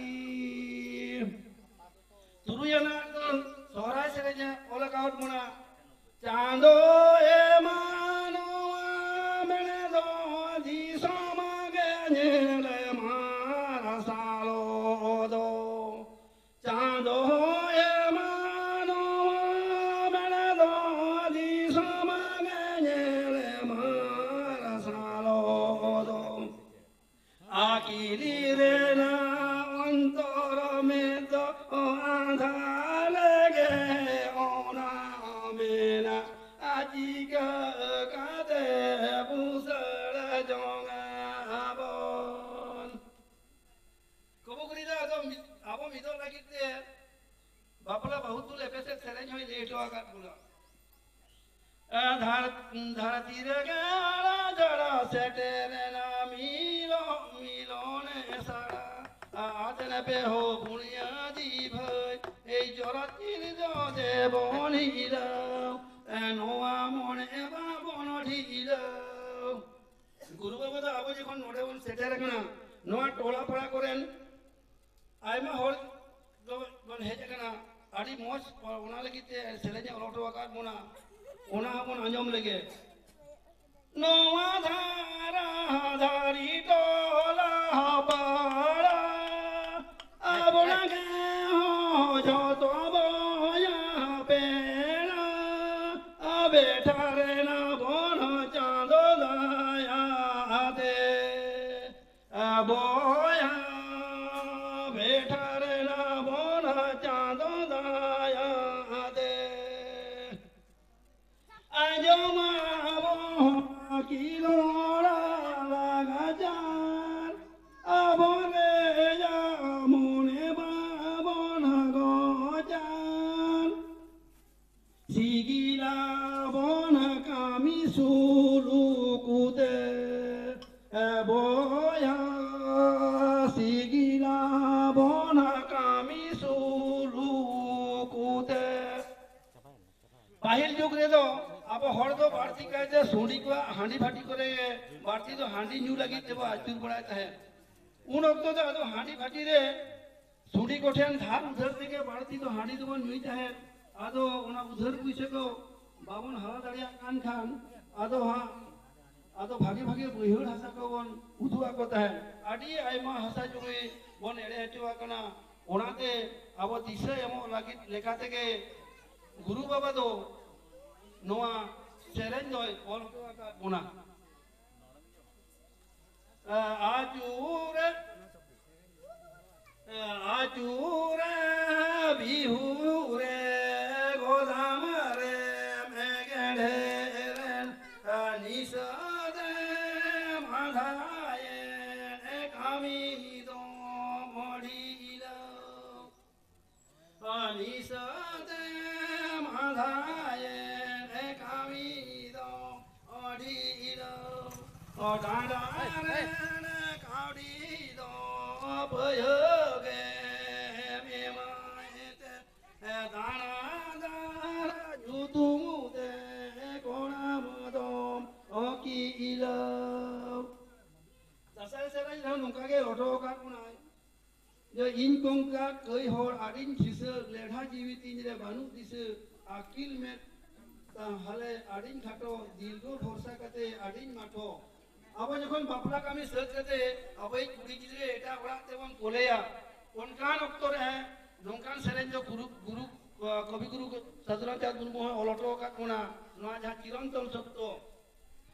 ᱛᱩᱨᱩᱭ ᱟᱱᱟᱜ ᱫᱚ ᱥᱚᱦᱨᱟᱭ ᱥᱮᱨᱮᱧ ᱮ ᱚᱞ ᱟᱠᱟᱫ ᱵᱚᱱᱟ᱾ ᱪᱟᱸᱫᱚ ᱮᱢᱟᱱᱚᱜᱼᱟ ᱢᱮᱬᱮ ᱫᱚ ᱫᱤᱥᱚᱢ ᱜᱮ ᱧᱮᱞ ᱢᱟᱨᱥᱟᱞᱚᱜ ᱫᱚ᱾ ᱪᱟᱸᱫᱚ ᱮᱢᱟᱱᱚᱜᱼᱟ ᱢᱮᱬᱮ ᱫᱚ ᱫᱤᱥᱚᱢ ᱜᱮ ᱧᱮᱞ ᱢᱟᱨᱥᱟᱞᱚᱜ ᱫᱚ᱾ ᱟᱹᱠᱤᱞ ᱨᱮᱱᱟᱜ ᱚᱱᱛᱚᱨ ᱢᱮᱫ ᱫᱚ ᱟᱸᱫᱷᱟ ᱞᱮᱜᱮ ᱚᱱᱟ ᱢᱮᱱᱟ, ᱟᱨ ᱪᱤᱠᱟᱹ ᱠᱟᱛᱮ ᱵᱩᱥᱟᱹᱲ ᱡᱚᱝ ᱟᱵᱚᱱ? ᱠᱚᱵᱚ ᱠᱩᱲᱤ ᱫᱚ ᱟᱫᱚ ᱢᱤᱫ, ᱟᱵᱚ ᱢᱤᱫᱚᱜ ᱞᱟᱹᱜᱤᱫ ᱛᱮ ᱵᱟᱯᱞᱟ ᱵᱟᱹᱦᱩ ᱛᱩᱞ ᱮᱯᱮᱥᱮᱫ ᱥᱮᱨᱮᱧ ᱦᱚᱸᱭ ᱞᱟᱹᱭ ᱦᱚᱴᱚ ᱟᱠᱟᱫ ᱵᱚᱱᱟ᱾ ᱫᱷᱟᱨ-, ᱫᱷᱟᱹᱨᱛᱤ ᱨᱮᱜᱮ ᱟᱲᱟ ᱡᱟᱲᱟ ᱥᱮᱴᱮᱨᱮᱱᱟ ᱢᱤᱞᱚᱱ, ᱢᱤᱞᱚᱱᱮ ᱥᱟᱲᱟ᱾ ᱟᱛᱮᱱ ᱯᱮ ᱦᱳ ᱵᱩᱱᱤᱭᱟᱹᱫᱤ ᱵᱷᱟᱹᱭ, ᱮᱭ ᱡᱚᱨᱟ ᱛᱤᱨ ᱫᱚ ᱫᱮᱵᱚᱱ ᱦᱤᱞᱟᱹᱣ, ᱱᱚᱣᱟ ᱢᱚᱱᱮ ᱵᱟᱵᱚᱱ ᱰᱷᱤᱞᱟᱹᱣ᱾ ᱜᱩᱨᱩ ᱵᱟᱵᱟ ᱫᱚ ᱟᱵᱚ ᱡᱚᱠᱷᱚᱱ ᱱᱚᱰᱮ ᱵᱚᱱ ᱥᱮᱴᱮᱨ ᱟᱠᱟᱱᱟ, ᱱᱚᱣᱟ ᱴᱚᱞᱟ ᱯᱟᱲᱟ ᱠᱚᱨᱮᱱ ᱟᱭᱢᱟ ᱦᱚᱲ ᱫᱚ ᱵᱚᱱ ᱦᱮᱡ ᱟᱠᱟᱱᱟ, ᱟᱹᱰᱤ ᱢᱚᱡᱽ ᱚᱱᱟ ᱞᱟᱹᱜᱤᱫ ᱛᱮ ᱥᱮᱨᱮᱧ ᱮ ᱚᱞ ᱦᱚᱴᱚ ᱟᱠᱟᱫ ᱵᱚᱱᱟ, ᱚᱱᱟ ᱦᱚᱸᱵᱚᱱ ᱟᱸᱡᱚᱢ ᱞᱮᱜᱮ᱾ ᱱᱚᱣᱟ ᱫᱷᱟᱨᱟ ᱫᱷᱟᱨᱤ ᱴᱚᱞᱟ ᱯᱟᱲᱟ ᱟᱵᱚ ᱞᱟᱹᱜᱤᱫ ᱦᱚᱸ ᱡᱚᱛᱚ ᱵᱚᱭᱦᱟ ᱯᱮᱲᱟ ᱟᱵᱮ ᱴᱷᱟᱨᱮᱱᱟ ᱵᱚᱱ ᱪᱟᱸᱫᱚ ᱫᱟᱭᱟ ᱟᱛᱮ᱾ ᱟᱵᱚᱭᱟ ᱵᱮᱴᱷᱟᱨᱮᱱᱟ ᱵᱚᱱ ᱪᱟᱸᱫᱚ ᱫᱟᱭᱟ ᱟᱛᱮ᱾ ᱟᱸᱡᱚᱢᱟᱵᱚᱱ ᱠᱤᱞᱚᱲᱟ ᱞᱟᱜᱟᱡᱟᱨ, ᱟᱵᱚᱨᱮᱭᱟ ᱢᱚᱱᱮ ᱵᱟᱵᱚᱱ ᱜᱚᱡᱟᱨ᱾ ᱥᱤᱜᱤᱞᱟᱵᱚᱱ ᱠᱟᱹᱢᱤ ᱥᱩᱞᱩᱠᱩᱛᱮ, ᱮ ᱵᱚᱭᱦᱟ, ᱥᱤᱜᱤᱞᱟᱵᱚᱱ ᱠᱟᱹᱢᱤ ᱥᱩᱞᱩᱠᱩᱛᱮ᱾ ᱯᱟᱹᱦᱤᱞ ᱡᱩᱜᱽ ᱨᱮᱫᱚ ᱟᱵᱚ ᱦᱚᱲ ᱫᱚ ᱵᱟᱹᱲᱛᱤ ᱠᱟᱭᱛᱮ ᱥᱩᱸᱰᱤ ᱠᱚᱣᱟᱜ ᱦᱟᱺᱰᱤ ᱵᱷᱟᱹᱴᱤ ᱠᱚᱨᱮ ᱜᱮ ᱵᱟᱹᱲᱛᱤ ᱫᱚ ᱦᱟᱺᱰᱤ ᱧᱩ ᱞᱟᱹᱜᱤᱫ ᱛᱮᱵᱚ ᱟᱹᱪᱩᱨ ᱵᱟᱲᱟᱭ ᱛᱟᱦᱮᱸᱫ᱾ ᱩᱱ ᱚᱠᱛᱚ ᱫᱚ ᱟᱫᱚ ᱦᱟᱺᱰᱤ ᱵᱷᱟᱹᱴᱤ ᱨᱮ ᱥᱩᱸᱰᱤ ᱠᱚᱴᱷᱮᱱ ᱫᱷᱟᱨ ᱩᱫᱷᱟᱹᱨ ᱛᱮᱜᱮ ᱵᱟᱹᱲᱛᱤ ᱫᱚ ᱦᱟᱺᱰᱤ ᱫᱚᱵᱚᱱ ᱧᱩᱭ ᱛᱟᱦᱮᱸᱫ᱾ ᱟᱫᱚ ᱚᱱᱟ ᱩᱫᱷᱟᱹᱨ ᱯᱩᱭᱥᱟᱹ ᱠᱚ ᱵᱟᱵᱚᱱ ᱦᱟᱞᱟ ᱫᱟᱲᱮᱭᱟᱜ ᱠᱟᱱ ᱠᱷᱟᱱ ᱟᱫᱚ ᱦᱟᱸᱜ ᱟᱫᱚ ᱵᱷᱟᱜᱮ ᱵᱷᱟᱜᱮ ᱵᱟᱹᱭᱦᱟᱹᱲ ᱦᱟᱥᱟ ᱠᱚᱵᱚᱱ ᱩᱫᱩᱜ ᱟᱠᱚ ᱛᱟᱦᱮᱸᱫ᱾ ᱟᱹᱰᱤ ᱟᱭᱢᱟ ᱦᱟᱥᱟ ᱡᱩᱢᱤ ᱵᱚᱱ ᱮᱲᱮ ᱦᱚᱪᱚ ᱟᱠᱟᱱᱟ᱾ ᱚᱱᱟᱛᱮ ᱟᱵᱚ ᱫᱤᱥᱟᱹ ᱮᱢᱚᱜ ᱞᱟᱹᱜᱤᱫ ᱞᱮᱠᱟ ᱛᱮᱜᱮ ᱜᱩᱨᱩ ᱵᱟᱵᱟ ᱫᱚ ᱱᱚᱣᱟ ᱥᱮᱨᱮᱧ ᱫᱚᱭ ᱚᱞ ᱦᱚᱴᱚ ᱟᱠᱟᱫ ᱵᱚᱱᱟ᱾ ᱟᱹᱪᱩᱨᱮ, ᱟᱹᱪᱩᱨᱮ ᱵᱤᱦᱩᱨᱮ ᱜᱚᱫᱟᱢ ᱨᱮ ᱢᱮᱜᱮᱰᱮ ᱨᱮᱱ ᱱᱤᱥᱟᱹᱫᱮ ᱢᱟᱸᱫᱷᱟᱭᱮᱱ ᱠᱟᱹᱢᱤ ᱫᱚ ᱢᱚᱲᱤ ᱤᱞᱟᱹ᱾ ᱟᱹᱱᱤᱥᱟᱛᱮᱢ ᱟᱸᱫᱷᱟᱭᱮᱱ ᱠᱟᱹᱢᱤ ᱫᱚ ᱟᱹᱰᱤ ᱤᱞᱟᱹ᱾ ᱰᱟᱸᱰᱟ ᱨᱮᱱ ᱠᱟᱹᱣᱰᱤ ᱫᱚ ᱵᱟᱹᱭᱦᱟᱹ ᱜᱮᱢ ᱮᱢᱟᱭ ᱛᱮ᱾ ᱫᱟᱬᱟ ᱫᱟᱬᱟ ᱧᱩᱛᱩᱢ ᱛᱮ ᱠᱚᱲᱟᱢ ᱫᱚᱢ ᱚᱠᱤ ᱤᱞᱟᱹ᱾ ᱫᱟᱸᱥᱟᱭ ᱥᱮᱨᱮᱧ ᱨᱮᱦᱚᱸ ᱱᱚᱝᱠᱟ ᱜᱮ ᱨᱚᱴᱚ ᱟᱠᱟᱫ ᱵᱚᱱᱟᱭ᱾ ᱡᱮ ᱤᱧ ᱠᱚᱝᱠᱟ ᱠᱟᱹᱭ ᱦᱚᱲ ᱟᱹᱰᱤᱧ ᱠᱷᱤᱥᱟᱹ, ᱞᱮᱰᱷᱟ ᱡᱤᱣᱤ ᱛᱤᱧ ᱨᱮ ᱵᱟᱹᱱᱩᱜ ᱫᱤᱥᱟᱹ, ᱟᱹᱠᱤᱞ ᱢᱮᱫ ᱛᱟᱦᱞᱮ ᱟᱹᱰᱤᱧ ᱠᱷᱟᱴᱚ, ᱫᱤᱨᱜᱷᱚ ᱵᱷᱚᱨᱥᱟ ᱠᱟᱛᱮ ᱟᱹᱰᱤᱧ ᱢᱟᱴᱷᱚ᱾ ᱟᱵᱚ ᱡᱚᱠᱷᱚᱱ ᱵᱟᱯᱞᱟ ᱠᱟᱹᱢᱤ ᱥᱟᱹᱛ ᱠᱟᱛᱮ ᱟᱵᱚᱭᱤᱡ ᱠᱩᱲᱤ ᱜᱤᱫᱽᱨᱟᱹ ᱮᱴᱟᱜ ᱚᱲᱟᱜ ᱛᱮᱵᱚᱱ ᱠᱳᱞᱮᱭᱟ, ᱚᱱᱠᱟᱱ ᱚᱠᱛᱚ ᱨᱮ ᱱᱚᱝᱠᱟᱱ ᱥᱮᱨᱮᱧ ᱫᱚ ᱜᱩᱨᱩ, ᱜᱩᱨᱩ, ᱠᱚᱵᱤ ᱜᱩᱨᱩ ᱥᱟᱹᱫᱷᱩ ᱨᱟᱢᱪᱟᱸᱫᱽ ᱢᱩᱨᱢᱩ ᱦᱚᱸ ᱚᱞ ᱦᱚᱴᱚ ᱟᱠᱟᱫ ᱵᱚᱱᱟ, ᱱᱚᱣᱟ ᱡᱟᱦᱟᱸ ᱪᱤᱨᱚᱱᱛᱚᱱ ᱥᱚᱛᱛᱚ᱾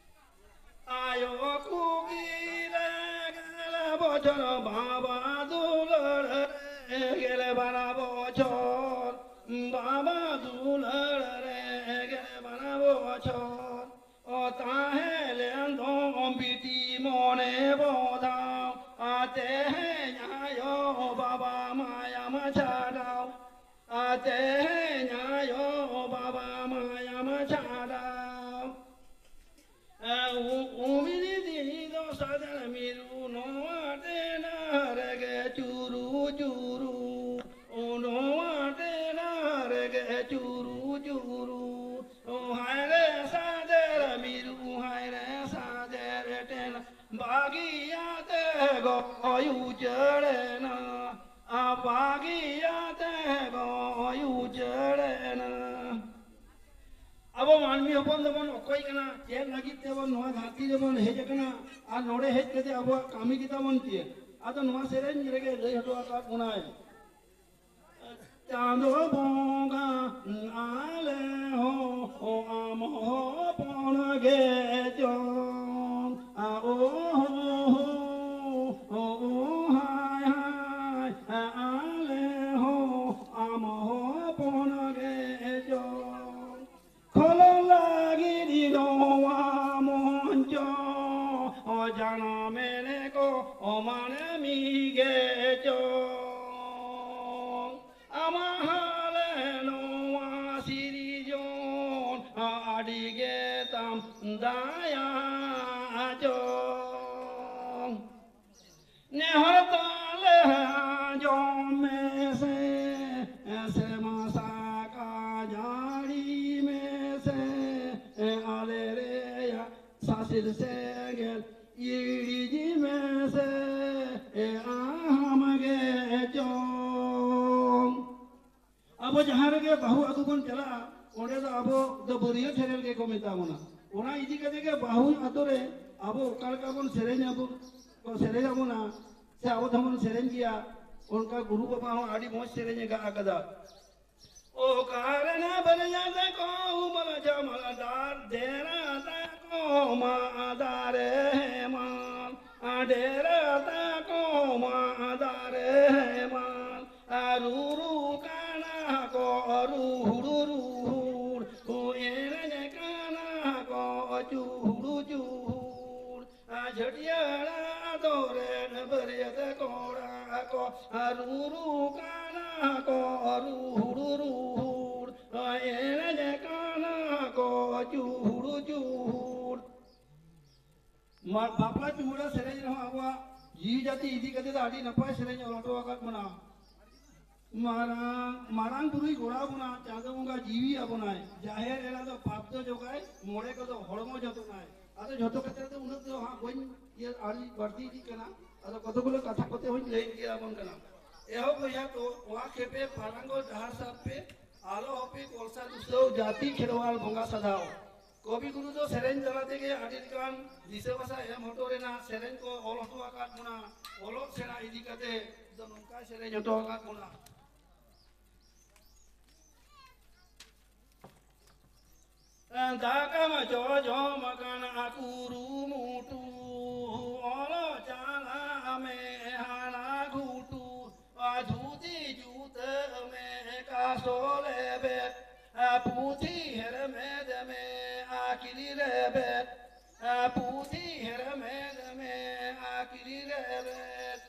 ᱟᱭᱳ ᱠᱩᱠᱤ ᱨᱮ ᱜᱮᱞ ᱵᱚᱪᱷᱚᱨ, ᱵᱟᱵᱟ ᱫᱩᱞᱟᱹᱲ ᱨᱮ ᱜᱮᱞ ᱵᱟᱨ ᱵᱚᱪᱷᱚᱨ, ᱵᱟᱵᱟ ᱫᱩᱞᱟᱹᱲ ᱨᱮ ᱜᱮᱞ ᱵᱟᱨ ᱵᱚᱪᱷᱚᱨ᱾ ᱚ ᱛᱟᱦᱮᱸ ᱞᱮᱱ ᱫᱚ ᱵᱤᱴᱤ ᱢᱚᱬᱮ ᱵᱚᱫᱷᱟᱣ, ᱟᱨ ᱛᱮᱦᱮᱧ ᱟᱭᱳ ᱵᱟᱵᱟ ᱢᱟᱭᱟᱢ ᱪᱷᱟᱰᱟᱣ, ᱟᱨ ᱛᱮᱦᱮᱧ ᱟᱭᱳ ᱵᱟᱵᱟ ᱢᱟᱭᱟᱢ ᱪᱷᱟᱰᱟᱣ᱾ ᱩᱢᱤᱨ ᱫᱤᱱ ᱫᱚ ᱥᱟᱡᱟᱲ ᱢᱤᱨᱩ ᱱᱚᱣᱟ ᱴᱮᱱᱟ ᱨᱮᱜᱮ ᱪᱩᱨᱩ ᱪᱩᱨᱩ, ᱱᱚᱣᱟ ᱴᱮᱱᱟ ᱨᱮᱜᱮ ᱪᱩᱨᱩ ᱪᱩᱨᱩ᱾ ᱦᱟᱭ ᱨᱮ ᱥᱟᱡᱟᱲ ᱢᱤᱨᱩ, ᱦᱟᱭ ᱨᱮ ᱥᱟᱡᱟᱲ ᱴᱮᱱᱟ, ᱵᱟᱹᱜᱤᱭᱟᱛᱮ ᱜᱚᱭ ᱩᱡᱟᱹᱲᱮᱱᱟ, ᱟ ᱵᱟᱹᱜᱤᱭᱟᱛᱮ ᱜᱚᱭ ᱩᱡᱟᱹᱲᱮᱱᱟ᱾ ᱟᱵᱚ ᱢᱟᱹᱱᱢᱤ ᱦᱚᱯᱚᱱ ᱫᱚᱵᱚᱱ ᱚᱠᱚᱭ ᱠᱟᱱᱟ? ᱪᱮᱫ ᱞᱟᱹᱜᱤᱫ ᱛᱮᱵᱚᱱ ᱱᱚᱣᱟ ᱫᱷᱟᱹᱨᱛᱤ ᱨᱮᱵᱚᱱ ᱦᱮᱡ ᱟᱠᱟᱱᱟ? ᱟᱨ ᱱᱚᱰᱮ ᱦᱮᱡ ᱠᱟᱛᱮ ᱟᱵᱚᱣᱟᱜ ᱠᱟᱹᱢᱤ ᱜᱮ ᱛᱟᱵᱚᱱ ᱪᱮᱫ? ᱟᱫᱚ ᱱᱚᱣᱟ ᱥᱮᱨᱮᱧ ᱨᱮᱜᱮ ᱞᱟᱹᱭ ᱦᱚᱴᱚ ᱟᱠᱟᱫ ᱵᱚᱱᱟᱭ, ᱪᱟᱸᱫᱚ ᱵᱚᱸᱜᱟ ᱟᱞᱮ ᱦᱚᱸ ᱟᱢ ᱦᱚᱯᱚᱱ ᱜᱮ ᱪᱚᱝ, ᱟ ᱳ ᱦᱳ ᱦᱳ, ᱳ ᱳ ᱦᱟᱭ ᱦᱟᱭ, ᱟᱞᱮ ᱦᱚᱸ ᱟᱢ ᱦᱚᱯᱚᱱ ᱜᱮ ᱪᱚᱝ᱾ ᱠᱷᱚᱞᱚ ᱞᱟᱹᱜᱤᱫ ᱱᱚᱣᱟ ᱢᱚᱧᱪᱚ ᱡᱟᱱᱟᱢᱮᱱ ᱠᱚ ᱢᱟᱹᱱᱢᱤ ᱜᱮ ᱪᱚᱝ᱾ ᱟᱢᱟᱜ ᱦᱟᱞᱮ ᱱᱚᱣᱟ ᱥᱤᱨᱡᱚᱱ ᱟᱹᱰᱤ ᱜᱮ ᱛᱟᱢ ᱫᱟᱭᱟ ᱪᱚᱝ᱾ ᱱᱮᱦᱚᱨ ᱛᱟᱞᱮ ᱟᱸᱡᱚᱢ ᱢᱮᱥᱮ, ᱥᱮᱨᱢᱟ ᱥᱟᱠᱟ ᱡᱟᱹᱲᱤ ᱢᱮᱥᱮ, ᱟᱞᱮ ᱨᱮᱭᱟᱜ ᱥᱟᱥᱮᱨ ᱥᱮᱸᱜᱮᱞ ᱤᱲᱤᱡ ᱢᱮᱥᱮ, ᱟᱢ ᱜᱮ ᱪᱚᱝ᱾ ᱟᱵᱚ ᱡᱟᱦᱟᱸ ᱨᱮᱜᱮ ᱵᱟᱹᱦᱩ ᱟᱹᱜᱩ ᱵᱚᱱ ᱪᱟᱞᱟᱜᱼᱟ, ᱚᱸᱰᱮ ᱫᱚ ᱟᱵᱚ ᱫᱚ ᱵᱟᱹᱨᱭᱟᱹᱛ ᱥᱮᱨᱮᱧ ᱜᱮᱠᱚ ᱢᱮᱛᱟ ᱵᱚᱱᱟ᱾ ᱚᱱᱟ ᱤᱫᱤ ᱠᱟᱛᱮ ᱜᱮ ᱵᱟᱹᱦᱩ ᱟᱛᱳ ᱨᱮ ᱟᱵᱚ ᱚᱠᱟ ᱞᱮᱠᱟ ᱵᱚᱱ ᱥᱮᱨᱮᱧ ᱟᱵᱚᱱ, ᱠᱚ ᱥᱮᱨᱮᱧ ᱟᱵᱚᱱᱟ, ᱥᱮ ᱟᱵᱚ ᱫᱚᱵᱚᱱ ᱥᱮᱨᱮᱧ ᱜᱮᱭᱟ, ᱚᱱᱠᱟ ᱜᱩᱨᱩ ᱵᱟᱵᱟ ᱦᱚᱸ ᱟᱹᱰᱤ ᱢᱚᱡᱽ ᱥᱮᱨᱮᱧ ᱮ ᱜᱟᱜ ᱟᱠᱟᱫᱟ᱾ ᱚᱠᱟ ᱨᱮᱱᱟᱜ ᱵᱟᱨᱭᱟ ᱛᱟᱠᱚ ᱩᱢᱟᱹᱞ ᱡᱟᱢᱟᱞ ᱰᱟᱨ, ᱰᱮᱨᱟ ᱛᱟᱠᱚ ᱢᱟ ᱫᱟᱨᱮ ᱦᱮᱢᱟᱞ, ᱰᱮᱨᱟ ᱛᱟᱠᱚ ᱢᱟ ᱫᱟᱨᱮ ᱦᱮᱢᱟᱞ, ᱨᱩᱨᱩ ᱠᱟᱱᱟ ᱠᱚ ᱨᱩᱦᱩᱲ ᱨᱩᱦᱩᱲ, ᱮᱱᱮᱡ ᱠᱟᱱᱟ ᱠᱚ ᱪᱩᱦᱩᱲ ᱪᱩᱦᱩᱲ᱾ ᱡᱷᱟᱹᱴᱭᱟᱹᱲᱟ ᱟᱛᱳ ᱨᱮᱱ ᱵᱟᱹᱨᱭᱟᱹᱛ ᱠᱚᱲᱟ ᱠᱚ ᱨᱩᱨᱩ ᱠᱟᱱᱟ ᱠᱚ ᱨᱩᱦᱩᱲ ᱨᱩᱦᱩᱲ, ᱮᱱᱮᱡ ᱠᱟᱱᱟ ᱠᱚ ᱪᱩᱦᱩᱲ ᱪᱩᱦᱩᱲ᱾ ᱢᱟ-, ᱵᱟᱯᱞᱟ ᱪᱩᱢᱟᱹᱲᱟ ᱥᱮᱨᱮᱧ ᱨᱮᱦᱚᱸ ᱟᱵᱚᱣᱟᱜ ᱡᱤᱣᱤ ᱡᱟᱹᱛᱤ ᱤᱫᱤ ᱠᱟᱛᱮ ᱫᱚ ᱟᱹᱰᱤ ᱱᱟᱯᱟᱭ ᱥᱮᱨᱮᱧ ᱚᱞ ᱦᱚᱴᱚ ᱟᱠᱟᱫ ᱵᱚᱱᱟ᱾ ᱢᱟᱨᱟᱝ, ᱢᱟᱨᱟᱝ ᱵᱩᱨᱩᱭ ᱜᱚᱲᱟ ᱵᱚᱱᱟ, ᱪᱟᱸᱫᱚ ᱵᱚᱸᱜᱟ ᱡᱤᱣᱤ ᱟᱵᱚᱱᱟᱭ, ᱡᱟᱦᱮᱨ ᱮᱨᱟ ᱫᱚ ᱯᱟᱯ ᱫᱚ ᱡᱚᱜᱟᱭ, ᱢᱚᱬᱮ ᱠᱚᱫᱚ ᱦᱚᱲᱢᱚ ᱡᱚᱛᱚᱱᱟᱭ᱾ ᱟᱫᱚ ᱡᱷᱚᱛᱚ ᱠᱟᱛᱷᱟ ᱫᱚ ᱩᱱᱟᱹᱜ ᱫᱚ ᱦᱟᱸᱜ ᱵᱟᱹᱧ ᱤᱭᱟᱹ ᱟᱹᱰᱤ ᱵᱟᱹᱲᱛᱤ ᱤᱫᱤᱜ ᱠᱟᱱᱟ, ᱟᱫᱚ ᱠᱚᱛᱚ ᱜᱩᱞᱳ ᱠᱟᱛᱷᱟ ᱠᱚᱛᱮ ᱦᱚᱸᱧ ᱞᱟᱹᱭ ᱤᱫᱤ ᱟᱵᱚᱱ ᱠᱟᱱᱟ᱾ ᱮᱦᱚᱵ ᱵᱚᱭᱦᱟ ᱠᱚ, ᱚᱣᱟ ᱠᱷᱮᱯᱮ ᱯᱷᱟᱨᱟᱝᱜᱚ ᱰᱟᱦᱟᱨ ᱥᱟᱵ ᱯᱮ, ᱟᱞᱚ ᱦᱚᱯᱮ ᱠᱚᱞᱥᱟ ᱫᱩᱥᱟᱹᱣ, ᱡᱟᱹᱛᱤ ᱠᱷᱮᱨᱣᱟᱞ ᱵᱚᱸᱜᱟ ᱥᱟᱫᱷᱟᱣ᱾ ᱠᱚᱵᱤ ᱜᱩᱨᱩ ᱫᱚ ᱥᱮᱨᱮᱧ ᱛᱟᱞᱟ ᱛᱮᱜᱮ ᱟᱹᱰᱤ ᱞᱮᱠᱟᱱ ᱫᱤᱥᱟᱹ ᱵᱷᱟᱥᱟ ᱮᱢ ᱦᱚᱴᱚ ᱨᱮᱱᱟᱜ ᱥᱮᱨᱮᱧ ᱠᱚ ᱚᱞ ᱦᱚᱴᱚ ᱟᱠᱟᱫ ᱵᱚᱱᱟ᱾ ᱚᱞᱚᱜ ᱥᱮᱬᱟ ᱤᱫᱤ ᱠᱟᱛᱮ ᱫᱚ ᱱᱚᱝᱠᱟᱭ ᱥᱮᱨᱮᱧ ᱦᱚᱴᱚ ᱟᱠᱟᱫ ᱵᱚᱱᱟ᱾ ᱫᱟᱠᱟᱢ ᱡᱚᱡᱚᱢ ᱠᱟᱱᱟ ᱠᱩᱨᱩᱢᱩᱴᱩ, ᱚᱞᱚᱜ ᱪᱟᱞᱟᱜ ᱢᱮ ᱦᱟᱱᱟ ᱜᱷᱩᱴᱩ, ᱫᱷᱩᱛᱤ ᱡᱩᱛᱟᱹ ᱢᱮ ᱠᱟᱥᱚ ᱞᱮᱵᱮᱫ, ᱯᱩᱛᱷᱤ ᱦᱮᱨᱢᱮᱫ ᱢᱮ ᱟᱹᱠᱤᱞ ᱨᱮᱵᱮᱫ, ᱯᱩᱛᱷᱤ ᱦᱮᱨᱢᱮᱫ ᱢᱮ ᱟᱹᱠᱤᱞ ᱨᱮᱵᱮᱫ᱾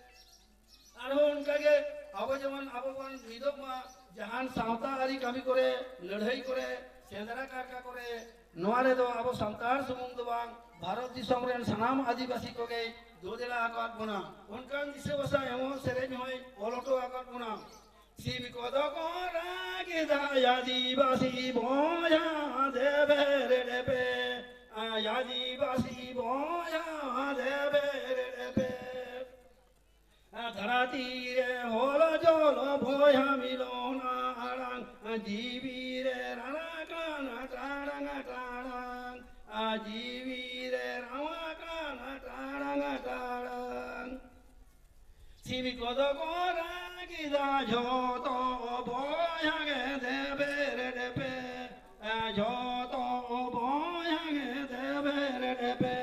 ᱟᱨᱦᱚᱸ ᱚᱱᱠᱟᱜᱮ ᱟᱵᱚ ᱡᱮᱢᱚᱱ ᱟᱵᱚ ᱵᱚᱱ ᱢᱤᱫᱚᱜ ᱢᱟ, ᱡᱟᱦᱟᱱ ᱥᱟᱶᱛᱟ ᱟᱹᱨᱤ ᱠᱟᱹᱢᱤ ᱠᱚᱨᱮ, ᱞᱟᱹᱲᱦᱟᱹᱭ ᱠᱚᱨᱮ, ᱥᱮᱸᱫᱽᱨᱟ ᱠᱟᱨᱠᱟ ᱠᱚᱨᱮ, ᱱᱚᱣᱟ ᱨᱮᱫᱚ ᱟᱵᱚ ᱥᱟᱱᱛᱟᱲ ᱥᱩᱢᱩᱝ ᱫᱚ ᱵᱟᱝ, ᱵᱷᱟᱨᱚᱛ ᱫᱤᱥᱚᱢ ᱨᱮᱱ ᱥᱟᱱᱟᱢ ᱟᱹᱫᱤᱵᱟᱹᱥᱤ ᱠᱚᱜᱮᱭ ᱫᱳ ᱫᱮᱞᱟ ᱟᱠᱟᱫ ᱵᱚᱱᱟ᱾ ᱚᱱᱠᱟᱱ ᱫᱤᱥᱟᱹ ᱵᱷᱟᱥᱟ ᱮᱢᱚᱜ ᱥᱮᱨᱮᱧ ᱦᱚᱸᱭ ᱚᱞ ᱦᱚᱴᱚ ᱟᱠᱟᱫ ᱵᱚᱱᱟ᱾ ᱥᱤᱢ ᱠᱚᱫᱚ ᱠᱚ ᱨᱟᱜ ᱮᱫᱟ, ᱟᱹᱫᱤᱵᱟᱹᱥᱤ ᱵᱚᱭᱦᱟ ᱫᱮᱵᱮᱨᱮᱫ ᱯᱮ, ᱟᱹᱫᱤᱵᱟᱹᱥᱤ ᱵᱚᱭᱦᱟ ᱫᱮᱵᱮᱨᱮᱫ ᱯᱮ᱾ ᱫᱷᱟᱹᱨᱛᱤ ᱨᱮ ᱦᱚᱞ ᱡᱚᱞ ᱵᱚᱭᱦᱟ ᱢᱤᱞᱚᱱ ᱟᱲᱟᱝ, ᱡᱤᱣᱤ ᱨᱮ ᱨᱟᱲᱟ ᱡᱤᱣᱤ ᱨᱮ ᱨᱟᱢᱟ ᱠᱟᱱᱟ ᱴᱟᱲᱟᱝ ᱴᱟᱲᱟᱝ᱾ ᱥᱤᱢ ᱠᱚᱫᱚ ᱠᱚ ᱨᱟᱜ ᱠᱮᱫᱟ ᱡᱷᱚᱛᱚ ᱵᱚᱭᱦᱟ ᱜᱮ ᱫᱮᱵᱮᱨ ᱰᱮᱯᱮ, ᱡᱷᱚᱛᱚ ᱵᱚᱭᱦᱟ ᱜᱮ ᱫᱮᱵᱮᱨ ᱰᱮᱯᱮ᱾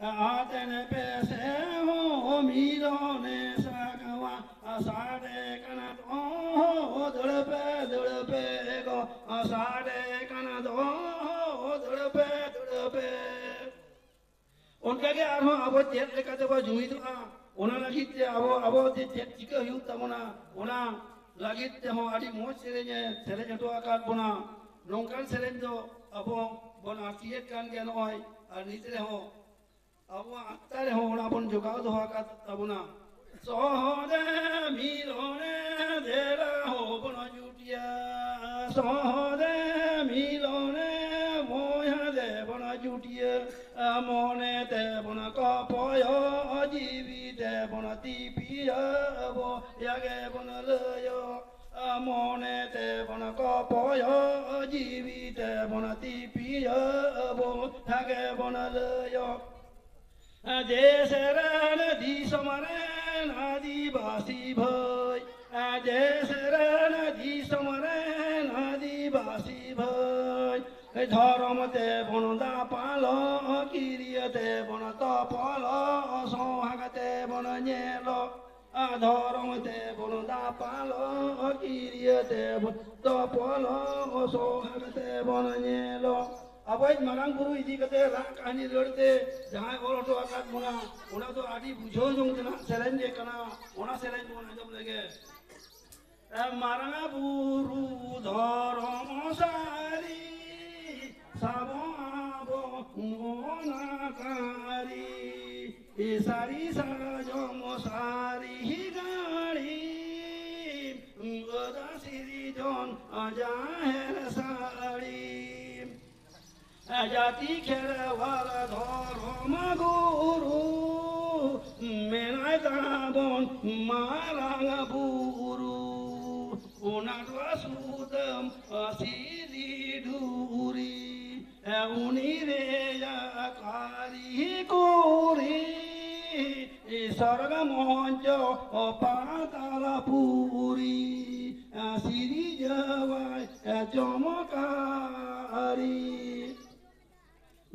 ᱟᱛᱮᱱ ᱯᱮ ᱥᱮ ᱦᱚᱸ ᱢᱤᱫᱚᱱᱮ ᱥᱟᱠᱣᱟ, ᱥᱟᱰᱮ ᱠᱟᱱᱟ ᱫᱚ ᱫᱟᱹᱲ ᱯᱮ, ᱫᱟᱹᱲ ᱯᱮ ᱜᱚ, ᱥᱟᱰᱮ ᱠᱟᱱᱟ ᱫᱚ ᱫᱟᱹᱲ ᱯᱮ, ᱫᱟᱹᱲ ᱯᱮ᱾ ᱚᱱᱠᱟᱜᱮ ᱟᱨᱦᱚᱸ ᱟᱵᱚ ᱪᱮᱫ ᱞᱮᱠᱟᱛᱮ ᱵᱚ ᱡᱩᱢᱤᱫᱚᱜᱼᱟ, ᱚᱱᱟ ᱞᱟᱹᱜᱤᱫ ᱛᱮ ᱟᱵᱚ, ᱟᱵᱚ ᱪᱮᱫ, ᱪᱮᱫ ᱪᱤᱠᱟᱹ ᱦᱩᱭᱩᱜ ᱛᱟᱵᱚᱱᱟ, ᱚᱱᱟ ᱞᱟᱹᱜᱤᱫ ᱛᱮᱦᱚᱸ ᱟᱹᱰᱤ ᱢᱚᱡᱽ ᱥᱮᱨᱮᱧᱮ ᱥᱮᱨᱮᱧ ᱦᱚᱴᱚ ᱟᱠᱟᱫ ᱵᱚᱱᱟ᱾ ᱱᱚᱝᱠᱟᱱ ᱥᱮᱨᱮᱧ ᱫᱚ ᱟᱵᱚ ᱵᱚᱱ ᱟᱹᱲᱛᱤᱭᱮᱫ ᱠᱟᱱ ᱜᱮᱭᱟ ᱱᱚᱜᱼᱚᱭ, ᱟᱨ ᱱᱤᱛ ᱨᱮᱦᱚᱸ ᱟᱵᱚᱣᱟᱜ ᱟᱛᱛᱟ ᱨᱮᱦᱚᱸ ᱚᱱᱟ ᱵᱚᱱ ᱡᱚᱜᱟᱣ ᱫᱚᱦᱚ ᱟᱠᱟᱫ ᱛᱟᱵᱚᱱᱟ᱾ ᱥᱚᱦᱚᱫᱮ ᱢᱤᱞᱚᱱᱮ ᱫᱮᱞᱟ ᱦᱚᱵᱚᱱ ᱡᱩᱴᱤᱭᱟ, ᱥᱚᱦᱚᱫᱮ ᱢᱤᱞᱚᱱᱮ ᱵᱚᱭᱦᱟ ᱫᱮᱵᱚᱱ ᱡᱩᱴᱤᱭᱟ, ᱢᱚᱱᱮ ᱛᱮᱵᱚᱱ ᱠᱚᱯᱚᱭᱚ, ᱡᱤᱣᱤ ᱛᱮᱵᱚᱱ ᱛᱤᱯᱤᱭᱟ, ᱵᱚᱭᱦᱟ ᱜᱮᱵᱚᱱ ᱞᱟᱹᱭᱚ᱾ ᱢᱚᱱᱮ ᱛᱮᱵᱚᱱ ᱠᱚᱯᱚᱭᱚ, ᱡᱤᱣᱤ ᱛᱮᱵᱚᱱ ᱛᱤᱯᱤᱭᱚ, ᱵᱚᱭᱦᱟ ᱜᱮᱵᱚᱱ ᱞᱟᱹᱭᱚ᱾ ᱫᱮᱥ ᱨᱮᱱ ᱫᱤᱥᱚᱢ ᱨᱮᱱ ᱟᱹᱫᱤᱵᱟᱹᱥᱤ ᱵᱷᱟᱹᱭ, ᱫᱮᱥ ᱨᱮᱱ ᱫᱤᱥᱚᱢ ᱨᱮᱱ ᱟᱹᱫᱤᱵᱟᱹᱥᱤ ᱵᱷᱟᱹᱭ, ᱫᱷᱚᱨᱚᱢ ᱛᱮᱵᱚᱱ ᱫᱟᱯᱟᱞᱚᱜ, ᱠᱤᱨᱤᱭᱟᱹ ᱛᱮᱵᱚᱱ ᱛᱚᱯᱚᱞᱚᱜ, ᱥᱚᱦᱟᱜ ᱛᱮᱵᱚᱱ ᱧᱮᱞᱚᱜ᱾ ᱫᱷᱚᱨᱚᱢ ᱛᱮᱵᱚᱱ ᱫᱟᱯᱟᱞᱚᱜ, ᱠᱤᱨᱤᱭᱟᱹ ᱛᱮᱵᱚᱱ ᱛᱚᱯᱚᱞᱚᱜ, ᱥᱚᱦᱟᱜ ᱛᱮᱵᱚᱱ ᱧᱮᱞᱚᱜ᱾ ᱟᱵᱚᱭᱤᱡ ᱢᱟᱨᱟᱝ ᱵᱩᱨᱩ ᱤᱫᱤ ᱠᱟᱛᱮ ᱨᱟᱜ ᱠᱟᱹᱦᱱᱤ ᱨᱟᱹᱲ ᱛᱮ ᱡᱟᱦᱟᱸᱭ ᱚᱞ ᱦᱚᱴᱚ ᱟᱠᱟᱫ ᱵᱚᱱᱟ, ᱚᱱᱟ ᱫᱚ ᱟᱹᱰᱤ ᱵᱩᱡᱷᱟᱹᱣ ᱡᱚᱝ ᱨᱮᱱᱟᱜ ᱥᱮᱨᱮᱧ ᱜᱮ ᱠᱟᱱᱟ᱾ ᱚᱱᱟ ᱥᱮᱨᱮᱧ ᱵᱚᱱ ᱟᱸᱡᱚᱢ ᱞᱮᱜᱮ᱾ ᱢᱟᱨᱟᱝ ᱵᱩᱨᱩ ᱫᱷᱚᱨᱚᱢ ᱥᱟᱹᱨᱤ ᱥᱟᱵᱚ ᱟᱵᱚ ᱚᱱᱟ ᱠᱟᱹᱨᱤ, ᱥᱟᱹᱨᱤ ᱥᱟᱨᱡᱚᱢ ᱥᱟᱹᱨᱤ ᱜᱟᱹᱲᱤ, ᱟᱹᱫᱟ ᱥᱤᱨᱡᱚᱱ ᱡᱟᱦᱮᱨ ᱥᱟᱹᱲᱤ᱾ ᱡᱟᱹᱛᱤ ᱠᱷᱮᱨᱣᱟᱞ ᱫᱷᱚᱨᱚᱢ ᱜᱩᱨᱩ, ᱢᱮᱱᱟᱭ ᱛᱟᱵᱚᱱ ᱢᱟᱨᱟᱝ ᱵᱩᱨᱩ, ᱚᱱᱟ ᱫᱚ ᱥᱩᱛᱟᱹᱢ ᱥᱤᱞᱤ ᱰᱩᱨᱤ᱾ ᱩᱱᱤ ᱨᱮᱭᱟᱜ ᱠᱟᱹᱨᱤᱜᱚᱨᱤ ᱥᱚᱨᱜᱚ ᱢᱚᱧᱪᱚ ᱯᱟᱛᱟᱞ ᱯᱩᱨᱤ ᱥᱤᱨᱡᱟᱹᱣᱟᱭ ᱪᱚᱢᱚᱠᱟᱨᱤ᱾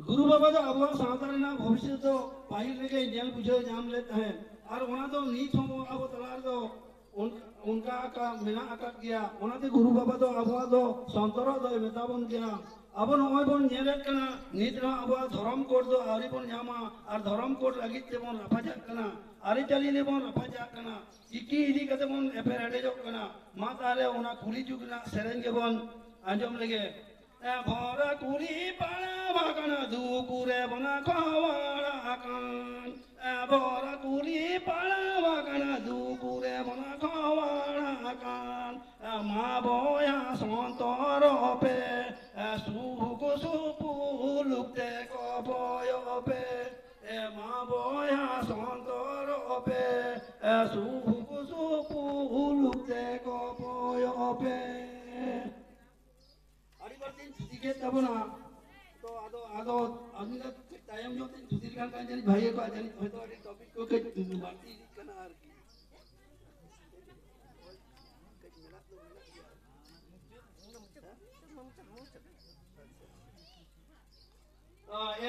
ᱜᱩᱨᱩ ᱵᱟᱵᱟ ᱫᱚ ᱟᱵᱚᱣᱟᱜ ᱥᱟᱶᱛᱟ ᱨᱮᱱᱟᱜ ᱵᱷᱚᱵᱤᱥᱥᱚᱛ ᱫᱚ ᱯᱟᱹᱦᱤᱞ ᱨᱮᱜᱮ ᱧᱮᱞ ᱵᱩᱡᱷᱟᱹᱣ ᱧᱟᱢ ᱞᱮᱫ ᱛᱟᱦᱮᱸᱫ, ᱟᱨ ᱚᱱᱟ ᱫᱚ ᱱᱤᱛ ᱦᱚᱸ ᱟᱵᱚ ᱛᱟᱞᱟ ᱨᱮᱫᱚ ᱚᱱ-, ᱚᱱᱠᱟ ᱟᱠᱟ-, ᱢᱮᱱᱟᱜ ᱟᱠᱟᱫ ᱜᱮᱭᱟ᱾ ᱚᱱᱟᱛᱮ ᱜᱩᱨᱩ ᱵᱟᱵᱟ ᱫᱚ ᱟᱵᱚᱣᱟᱜ ᱫᱚ ᱥᱚᱱᱛᱚᱨᱚᱜ ᱫᱚᱭ ᱢᱮᱛᱟ ᱵᱚᱱ ᱜᱮᱭᱟ᱾ ᱟᱵᱚ ᱱᱚᱜᱼᱚᱭ ᱵᱚᱱ ᱧᱮᱞᱮᱫ ᱠᱟᱱᱟ, ᱱᱤᱛ ᱨᱮᱦᱚᱸ ᱟᱵᱚᱣᱟᱜ ᱫᱷᱚᱨᱚᱢ ᱠᱳᱰ ᱫᱚ ᱟᱹᱣᱨᱤ ᱵᱚᱱ ᱧᱟᱢᱟ, ᱟᱨ ᱫᱷᱚᱨᱚᱢ ᱠᱳᱰ ᱞᱟᱹᱜᱤᱫ ᱛᱮᱵᱚᱱ ᱨᱟᱯᱟᱪᱟᱜ ᱠᱟᱱᱟ, ᱟᱹᱨᱤᱪᱟᱹᱞᱤ ᱨᱮᱵᱚᱱ ᱨᱟᱯᱟᱪᱟᱜ ᱠᱟᱱᱟ, ᱪᱤᱠᱤ ᱤᱫᱤ ᱠᱟᱛᱮ ᱵᱚᱱ ᱮᱯᱮᱨ ᱦᱮᱰᱮᱡᱚᱜ ᱠᱟᱱᱟ᱾ ᱢᱟ ᱛᱟᱦᱞᱮ ᱚᱱᱟ ᱠᱩᱲᱤ ᱡᱩᱜᱽ ᱨᱮᱱᱟᱜ ᱥᱮᱨᱮᱧ ᱜᱮᱵᱚᱱ ᱟᱸᱡᱚᱢ ᱞᱮᱜᱮ᱾ ᱮ ᱵᱷᱚᱨ ᱠᱩᱲᱤ ᱯᱟᱲᱟᱣ ᱟᱠᱟᱱᱟ, ᱫᱩᱠ ᱨᱮ ᱵᱚᱱ ᱠᱷᱚᱣᱟᱲ ᱟᱠᱟᱱ᱾ ᱮ ᱵᱷᱚᱨ ᱠᱩᱲᱤ ᱯᱟᱲᱟᱣ ᱟᱠᱟᱱᱟ, ᱫᱩᱠ ᱨᱮ ᱵᱚᱱ ᱠᱷᱚᱣᱟᱲ ᱟᱠᱟᱱ᱾ ᱮ ᱢᱟ ᱵᱚᱭᱦᱟ ᱥᱚᱱᱛᱚᱨᱚᱜ ᱯᱮ, ᱮ ᱥᱩᱠ ᱥᱩᱯᱩᱞᱩᱠ ᱛᱮ ᱠᱚᱯᱚᱭᱚᱜ ᱯᱮ᱾ ᱮ ᱢᱟ ᱵᱚᱭᱦᱟ ᱥᱚᱱᱛᱚᱨᱚᱜ ᱯᱮ, ᱮ ᱥᱩᱠ ᱥᱩᱯᱩᱞᱩᱠ ᱛᱮ ᱠᱚᱯᱚᱭᱚᱜ ᱯᱮ᱾ ᱟᱹᱰᱤ ᱵᱟᱹᱲᱛᱤᱧ ᱛᱷᱩᱛᱤ ᱠᱮᱫ ᱛᱟᱵᱚᱱᱟ᱾ ᱛᱚ ᱟᱫᱚ, ᱟᱫᱚ ᱟᱹᱵᱤᱱ ᱫᱚ ᱠᱟᱹᱡ ᱛᱟᱭᱚᱢ ᱧᱚᱜ ᱛᱤᱧ ᱛᱷᱩᱛᱤ ᱞᱮᱠᱷᱟᱱ ᱠᱷᱟᱱ ᱡᱟᱹᱱᱤᱡ ᱵᱷᱟᱜᱮ ᱠᱚᱜᱼᱟ, ᱡᱟᱹᱱᱤᱡ ᱦᱚᱭᱛᱳ ᱟᱹᱰᱤ ᱴᱚᱯᱤᱠ ᱠᱚ ᱠᱟᱹᱡ ᱵᱟᱹᱲᱛᱤ ᱤᱫᱤᱜ ᱠᱟᱱᱟ ᱟᱨᱠᱤ᱾ ᱠᱟᱹᱡ ᱢᱮᱱᱟᱜ ᱫᱚ ᱢᱮᱱᱟᱜ ᱜᱮᱭᱟ᱾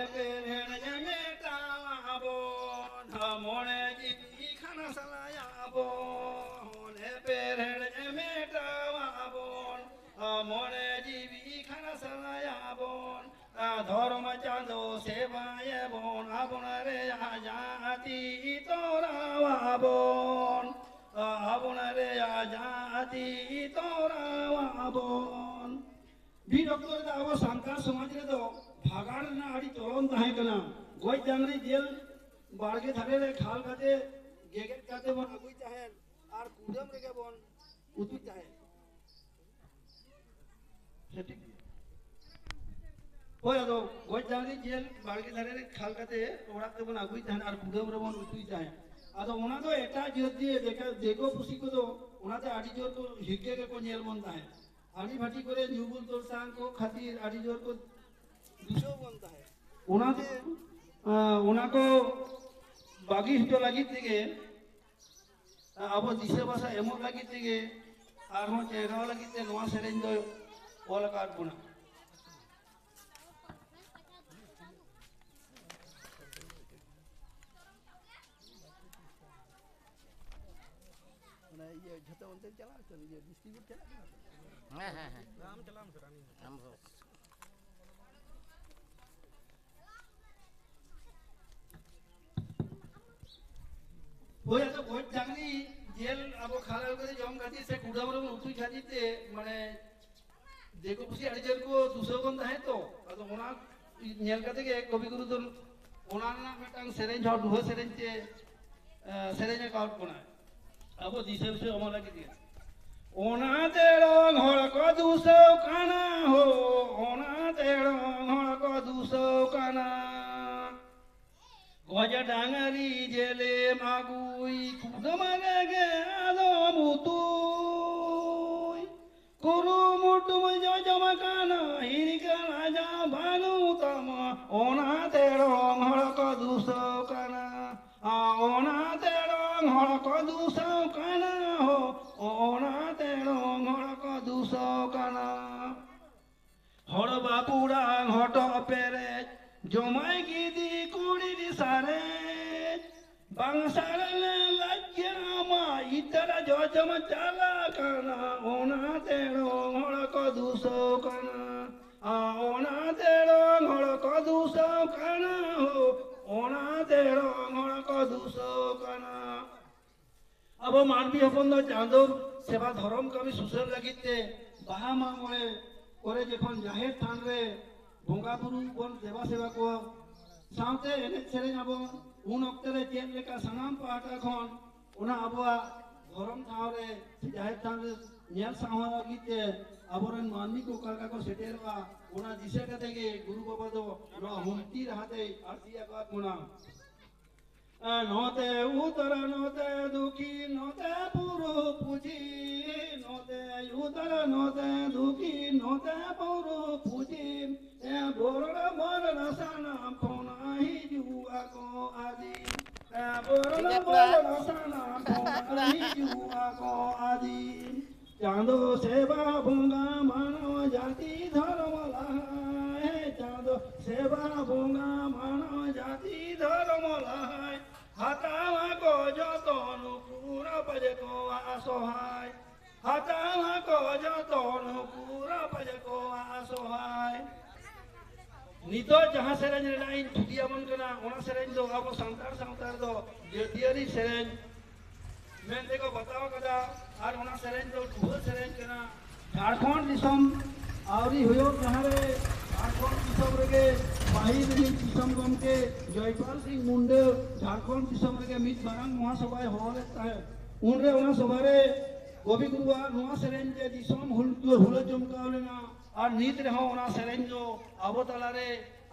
ᱮᱯᱮᱨᱦᱮᱸᱰᱮᱡ ᱢᱮᱴᱟᱣᱟᱵᱚᱱ, ᱢᱚᱱᱮ ᱡᱤᱣᱤ ᱠᱷᱟᱱ ᱥᱟᱞᱟᱭᱟᱵᱚᱱ᱾ ᱮᱯᱮᱨᱦᱮᱸᱰᱮᱡ ᱢᱮᱴᱟᱣᱟᱵᱚᱱ, ᱢᱚᱱᱮ ᱡᱤᱣᱤ ᱠᱷᱟᱱ ᱥᱟᱞᱟᱭᱟᱵᱚᱱ᱾ ᱫᱷᱚᱨᱚᱢ ᱪᱟᱸᱫᱚ ᱥᱮᱵᱟᱭᱮᱵᱚᱱ, ᱟᱵᱚᱱ ᱨᱮᱭᱟᱜ ᱡᱟᱹᱛᱤ ᱛᱚᱨᱟᱣᱟᱵᱚᱱ, ᱟᱵᱚᱱ ᱨᱮᱭᱟᱜ ᱡᱟᱹᱛᱤ ᱛᱚᱨᱟᱣᱟᱵᱚᱱ᱾ ᱢᱤᱫ ᱚᱠᱛᱚ ᱨᱮᱫᱚ ᱟᱵᱚ ᱥᱟᱱᱛᱟᱲ ᱥᱚᱢᱟᱡᱽ ᱨᱮᱫᱚ ᱵᱷᱟᱜᱟᱲ ᱨᱮᱱᱟᱜ ᱟᱹᱰᱤ ᱪᱚᱞᱚᱱ ᱛᱟᱦᱮᱸ ᱠᱟᱱᱟ᱾ ᱜᱚᱡ ᱰᱟᱝᱨᱤ ᱡᱤᱞ ᱵᱟᱲᱜᱮ ᱫᱷᱟᱨᱮ ᱨᱮ ᱠᱷᱟᱞ ᱠᱟᱛᱮ, ᱜᱮᱜᱮᱫ ᱠᱟᱛᱮ ᱵᱚᱱ ᱟᱹᱜᱩᱭ ᱛᱟᱦᱮᱸᱫ ᱟᱨ ᱠᱩᱰᱟᱹᱢ ᱨᱮᱜᱮ ᱵᱚᱱ ᱩᱛᱩᱭ ᱛᱟᱦᱮᱸᱫ᱾ ᱥᱮ ᱴᱷᱤᱠ ᱜᱮᱭᱟ? ᱦᱳᱭ, ᱟᱫᱚ ᱜᱚᱡ ᱰᱟᱝᱨᱤ ᱡᱤᱞ ᱵᱟᱲᱜᱮ ᱫᱷᱟᱨᱮ ᱨᱮ ᱠᱷᱟᱞ ᱠᱟᱛᱮ ᱚᱲᱟᱜ ᱛᱮᱵᱚᱱ ᱟᱹᱜᱩᱭ ᱛᱟᱦᱮᱸᱫ ᱟᱨ ᱠᱩᱰᱟᱹᱢ ᱨᱮᱵᱚᱱ ᱩᱛᱩᱭ ᱛᱟᱦᱮᱸᱫ᱾ ᱟᱫᱚ ᱚᱱᱟ ᱫᱚ ᱮᱴᱟᱜ ᱡᱟᱹᱛ ᱫᱤᱭᱮ ᱫᱮᱠᱟ-, ᱫᱤᱠᱩ ᱯᱩᱥᱤ ᱠᱚᱫᱚ ᱚᱱᱟᱛᱮ ᱟᱹᱰᱤ ᱡᱳᱨ ᱠᱚ ᱦᱤᱨᱠᱟᱹ ᱜᱮᱠᱚ ᱧᱮᱞ ᱵᱚᱱ ᱛᱟᱦᱮᱸᱫ᱾ ᱦᱟᱺᱰᱤ ᱵᱷᱟᱹᱴᱤ ᱠᱚᱨᱮ ᱧᱩ ᱵᱩᱞ ᱛᱚᱞ ᱥᱟᱝ ᱠᱚ ᱠᱷᱟᱹᱛᱤᱨ ᱟᱹᱰᱤ ᱡᱳᱨ ᱠᱚ ᱚᱱᱟᱛᱮ ᱚᱱᱟ ᱠᱚ ᱵᱟᱹᱜᱤ ᱦᱚᱪᱚ ᱞᱟᱹᱜᱤᱫ ᱛᱮᱜᱮ, ᱟᱵᱚ ᱫᱤᱥᱟᱹ ᱵᱷᱟᱥᱟ ᱮᱢᱚᱜ ᱞᱟᱹᱜᱤᱫ ᱛᱮᱜᱮ, ᱟᱨᱦᱚᱸ ᱪᱮᱦᱨᱟ ᱞᱟᱹᱜᱤᱫ ᱛᱮ ᱱᱚᱣᱟ ᱥᱮᱨᱮᱧ ᱫᱚ ᱚᱞ ᱟᱠᱟᱫ ᱵᱚᱱᱟ᱾ ᱚᱱᱟ ᱤᱭᱟᱹ ᱡᱷᱚᱛᱚ ᱚᱱᱛᱮ ᱪᱟᱞᱟᱜ ᱠᱟᱱᱟ, ᱤᱭᱟᱹ ᱰᱤᱥᱴᱨᱤᱵᱤᱭᱩᱴ ᱪᱟᱞᱟᱜ ᱠᱟᱱᱟ ᱛᱚ? ᱦᱮᱸ, ᱦᱮᱸ, ᱦᱮᱸ᱾ ᱟᱢ ᱪᱟᱞᱟᱣ ᱢᱮ ᱥᱮ, ᱟᱢ ᱦᱚᱸ᱾ ᱦᱳᱭ, ᱟᱫᱚ ᱜᱚᱡ ᱰᱟᱝᱨᱤ ᱡᱮᱞ ᱟᱵᱚ ᱠᱷᱟᱞ ᱟᱹᱜᱩ ᱠᱟᱛᱮ ᱡᱚᱢ ᱠᱷᱟᱹᱛᱤᱨ ᱥᱮ ᱠᱩᱰᱟᱹᱢ ᱨᱮᱵᱚᱱ ᱩᱛᱩᱭ ᱠᱷᱟᱹᱛᱤᱨ ᱛᱮ, ᱢᱟᱱᱮ, ᱫᱤᱠᱩ ᱯᱩᱥᱤ ᱟᱹᱰᱤ ᱡᱳᱨ ᱠᱚ ᱫᱩᱥᱟᱹᱣ ᱵᱚᱱ ᱛᱟᱦᱮᱸᱫ ᱛᱚ, ᱟᱫᱚ ᱚᱱᱟ ᱧᱮᱞ ᱠᱟᱛᱮ ᱜᱮ ᱠᱚᱵᱤ ᱜᱩᱨᱩ ᱫᱚ ᱚᱱᱟ ᱨᱮᱱᱟᱜ ᱢᱤᱫᱴᱟᱝ ᱥᱮᱨᱮᱧ ᱦᱚᱸ, ᱰᱩᱦᱟᱹ ᱥᱮᱨᱮᱧ ᱛᱮ, ᱮ, ᱥᱮᱨᱮᱧ ᱟᱠᱟᱫ ᱵᱚᱱᱟᱭ ᱟᱵᱚ ᱫᱤᱥᱟᱹ ᱩᱥᱟᱹ ᱚᱢᱚᱱ ᱞᱟᱹᱜᱤᱫ ᱜᱮ᱾ ᱚᱱᱟ ᱛᱮᱲᱚᱝ ᱦᱚᱲ ᱠᱚ ᱫᱩᱥᱟᱹᱣ ᱠᱟᱱᱟ ᱦᱳ, ᱚᱱᱟ ᱛᱮᱲᱚᱝ ᱦᱚᱲ ᱠᱚ ᱫᱩᱥᱟᱹᱣ ᱠᱟᱱᱟ᱾ ᱜᱚᱡ ᱰᱟᱝᱨᱤ ᱡᱮᱞᱮᱢ ᱟᱹᱜᱩᱭ, ᱠᱩᱰᱟᱹᱢ ᱨᱮᱜᱮ ᱟᱫᱚᱢ ᱩᱛᱩᱭ᱾ ᱠᱩᱨᱩᱢᱩᱴᱩᱢ ᱡᱚᱡᱚᱢ ᱠᱟᱱᱟ, ᱦᱤᱨᱠᱟᱹ ᱞᱟᱡᱟᱣ ᱵᱟᱹᱱᱩᱜ ᱛᱟᱢᱟ, ᱚᱱᱟ ᱛᱮᱲᱚᱝ ᱦᱚᱲ ᱠᱚ ᱫᱩᱥᱟᱹᱣ ᱠᱟᱱᱟ᱾ ᱟ, ᱚᱱᱟ ᱛᱮᱲᱚᱝ ᱦᱚᱲ ᱠᱚ ᱫᱩᱥᱟᱹᱣ ᱠᱟᱱᱟ ᱦᱳ, ᱚᱱᱟ ᱛᱮᱲᱚᱝ ᱦᱚᱲ ᱠᱚ ᱫᱩᱥᱟᱹᱣ ᱠᱟᱱᱟ᱾ ᱦᱚᱲ ᱵᱟᱹᱵᱩᱲᱟᱝ ᱦᱚᱴᱚᱜ ᱯᱮᱨᱮᱡ, ᱡᱚᱢᱟᱭ ᱜᱤᱫᱤ ᱠᱩᱲᱤ ᱨᱤ ᱥᱟᱨᱮᱡ᱾ ᱵᱟᱝ ᱥᱟᱨᱮᱡ ᱞᱮ ᱞᱟᱡ ᱜᱮ ᱟᱢᱟᱜ, ᱤᱛᱟᱹᱨᱟ ᱡᱚᱡᱚᱢ ᱪᱟᱞᱟᱜ ᱠᱟᱱᱟ, ᱚᱱᱟ ᱛᱮᱲᱚᱝ ᱦᱚᱲ ᱠᱚ ᱫᱩᱥᱟᱹᱣ ᱠᱟᱱᱟ᱾ ᱟ, ᱚᱱᱟ ᱛᱮᱲᱚᱝ ᱦᱚᱲ ᱠᱚ ᱫᱩᱥᱟᱹᱣ ᱠᱟᱱᱟ ᱦᱳ, ᱚᱱᱟ ᱛᱮᱲᱚᱝ ᱦᱚᱲ ᱠᱚ ᱫᱩᱥᱟᱹᱣ ᱠᱟᱱᱟ᱾ ᱟᱵᱚ ᱢᱟᱹᱱᱢᱤ ᱦᱚᱯᱚᱱ ᱫᱚ ᱪᱟᱸᱫᱚ ᱥᱮᱵᱟ, ᱫᱷᱚᱨᱚᱢ ᱠᱟᱹᱢᱤ ᱥᱩᱥᱟᱹᱨ ᱞᱟᱹᱜᱤᱫ ᱛᱮ ᱵᱟᱦᱟ ᱢᱟᱜ ᱢᱚᱬᱮ ᱠᱚᱨᱮ ᱡᱚᱠᱷᱚᱱ ᱡᱟᱦᱮᱨ ᱛᱷᱟᱱ ᱨᱮ ᱵᱚᱸᱜᱟ ᱵᱩᱨᱩ ᱵᱚᱱ ᱫᱮᱵᱟ ᱥᱮᱵᱟ ᱠᱚᱣᱟ, ᱥᱟᱶᱛᱮ ᱮᱱᱮᱡ ᱥᱮᱨᱮᱧ ᱟᱵᱚᱱ, ᱩᱱ ᱚᱠᱛᱮ ᱨᱮ ᱪᱮᱫ ᱞᱮᱠᱟ ᱥᱟᱱᱟᱢ ᱯᱟᱦᱴᱟ ᱠᱷᱚᱱ ᱚᱱᱟ ᱟᱵᱚᱣᱟᱜ ᱫᱷᱚᱨᱚᱢ ᱴᱷᱟᱶ ᱨᱮ ᱥᱮ ᱡᱟᱦᱮᱨ ᱛᱷᱟᱱ ᱨᱮ ᱧᱮᱞ ᱥᱟᱶᱦᱟ ᱞᱟᱹᱜᱤᱫ ᱛᱮ ᱟᱵᱚᱨᱮᱱ ᱢᱟᱹᱱᱢᱤ ᱠᱚ ᱚᱠᱟ ᱞᱮᱠᱟ ᱠᱚ ᱥᱮᱴᱮᱨᱚᱜᱼᱟ, ᱚᱱᱟ ᱫᱤᱥᱟᱹ ᱠᱟᱛᱮ ᱜᱮ ᱜᱩᱨᱩ ᱵᱟᱵᱟ ᱫᱚ ᱱᱚᱣᱟ ᱦᱩᱢᱛᱤ ᱨᱟᱦᱟ ᱛᱮᱭ ᱟᱹᱨᱥᱤ ᱟᱠᱟᱫ ᱵᱚᱱᱟ᱾ ᱱᱚᱛᱮ ᱩᱛᱚᱨ ᱱᱚᱛᱮ ᱫᱚᱠᱷᱤᱱ, ᱱᱚᱛᱮ ᱯᱩᱨᱩᱵ ᱯᱚᱪᱷᱤᱢ, ᱱᱚᱛᱮ ᱩᱛᱚᱨ ᱱᱚᱛᱮ ᱫᱚᱠᱷᱤᱱ, ᱱᱚᱛᱮ ᱯᱩᱨᱩᱵ ᱯᱚᱪᱷᱤᱢ, ᱮ ᱵᱚᱨᱚᱲ ᱵᱚᱨᱚᱲ ᱥᱟᱱᱟ ᱵᱚᱸᱜᱟ ᱢᱟᱱᱟᱣ ᱡᱟᱹᱛᱤ ᱫᱷᱚᱨᱚᱢ ᱞᱟᱦᱟᱭ, ᱦᱟᱛᱟᱣᱟ ᱠᱚ ᱡᱚᱛᱚ ᱱᱩᱠᱩ ᱨᱟᱯᱟᱡᱮ ᱠᱚᱣᱟᱜ ᱥᱚᱦᱟᱭ᱾ ᱦᱟᱛᱟᱣᱟ ᱠᱚ ᱡᱚᱛᱚ ᱱᱩᱠᱩ ᱨᱟᱯᱟᱡᱮ ᱠᱚᱣᱟᱜ ᱥᱚᱦᱟᱭ᱾ ᱱᱤᱛᱚᱜ ᱡᱟᱦᱟᱸ ᱥᱮᱨᱮᱧ ᱨᱮᱱᱟᱜ ᱤᱧ ᱛᱷᱩᱛᱤ ᱟᱵᱚᱱ ᱠᱟᱱᱟ, ᱚᱱᱟ ᱥᱮᱨᱮᱧ ᱫᱚ ᱟᱵᱚ ᱥᱟᱱᱛᱟᱲ ᱥᱟᱶᱛᱟ ᱨᱮᱫᱚ ᱡᱟᱹᱛᱤᱭᱟᱹᱨᱤ ᱥᱮᱨᱮᱧ ᱢᱮᱱᱛᱮ ᱠᱚ ᱵᱟᱛᱟᱣ ᱟᱠᱟᱫᱟ᱾ ᱟᱨ ᱚᱱᱟ ᱥᱮᱨᱮᱧ ᱫᱚ ᱰᱩᱵᱟᱹ ᱥᱮᱨᱮᱧ ᱠᱟᱱᱟ᱾ ᱡᱷᱟᱲᱠᱷᱚᱸᱰ ᱫᱤᱥᱚᱢ ᱟᱹᱣᱨᱤ ᱦᱩᱭᱩᱜ ᱞᱟᱦᱟᱨᱮ ᱡᱷᱟᱲᱠᱷᱚᱸᱰ ᱫᱤᱥᱚᱢ ᱨᱮᱜᱮ ᱯᱟᱹᱦᱤᱞ ᱨᱤᱱᱤᱡ ᱫᱤᱥᱚᱢ ᱜᱚᱢᱠᱮ ᱡᱚᱭᱯᱟᱞ ᱥᱤᱝ ᱢᱩᱱᱰᱟᱹ ᱡᱷᱟᱲᱠᱷᱚᱸᱰ ᱫᱤᱥᱚᱢ ᱨᱮᱜᱮ ᱢᱤᱫ ᱢᱟᱨᱟᱝ ᱢᱚᱦᱟᱥᱚᱵᱷᱟᱭ ᱦᱚᱦᱚ ᱞᱮᱫ ᱛᱟᱦᱮᱸᱫ᱾ ᱩᱱᱨᱮ ᱚᱱᱟ ᱥᱚᱵᱷᱟ ᱨᱮ ᱠᱚᱵᱤ ᱜᱩᱨᱩᱣᱟᱜ ᱱᱚᱣᱟ ᱥᱮᱨᱮᱧ ᱛᱮ ᱫᱤᱥᱚᱢ ᱦᱩᱞ-, ᱦᱩᱞᱟᱹ ᱡᱚᱢᱠᱟᱣ ᱞᱮᱱᱟ᱾ ᱟᱨ ᱱᱤᱛ ᱨᱮᱦᱚᱸ ᱚᱱᱟ ᱥᱮᱨᱮᱧ ᱫᱚ ᱟᱵᱚ ᱛᱟᱞᱟᱨᱮ,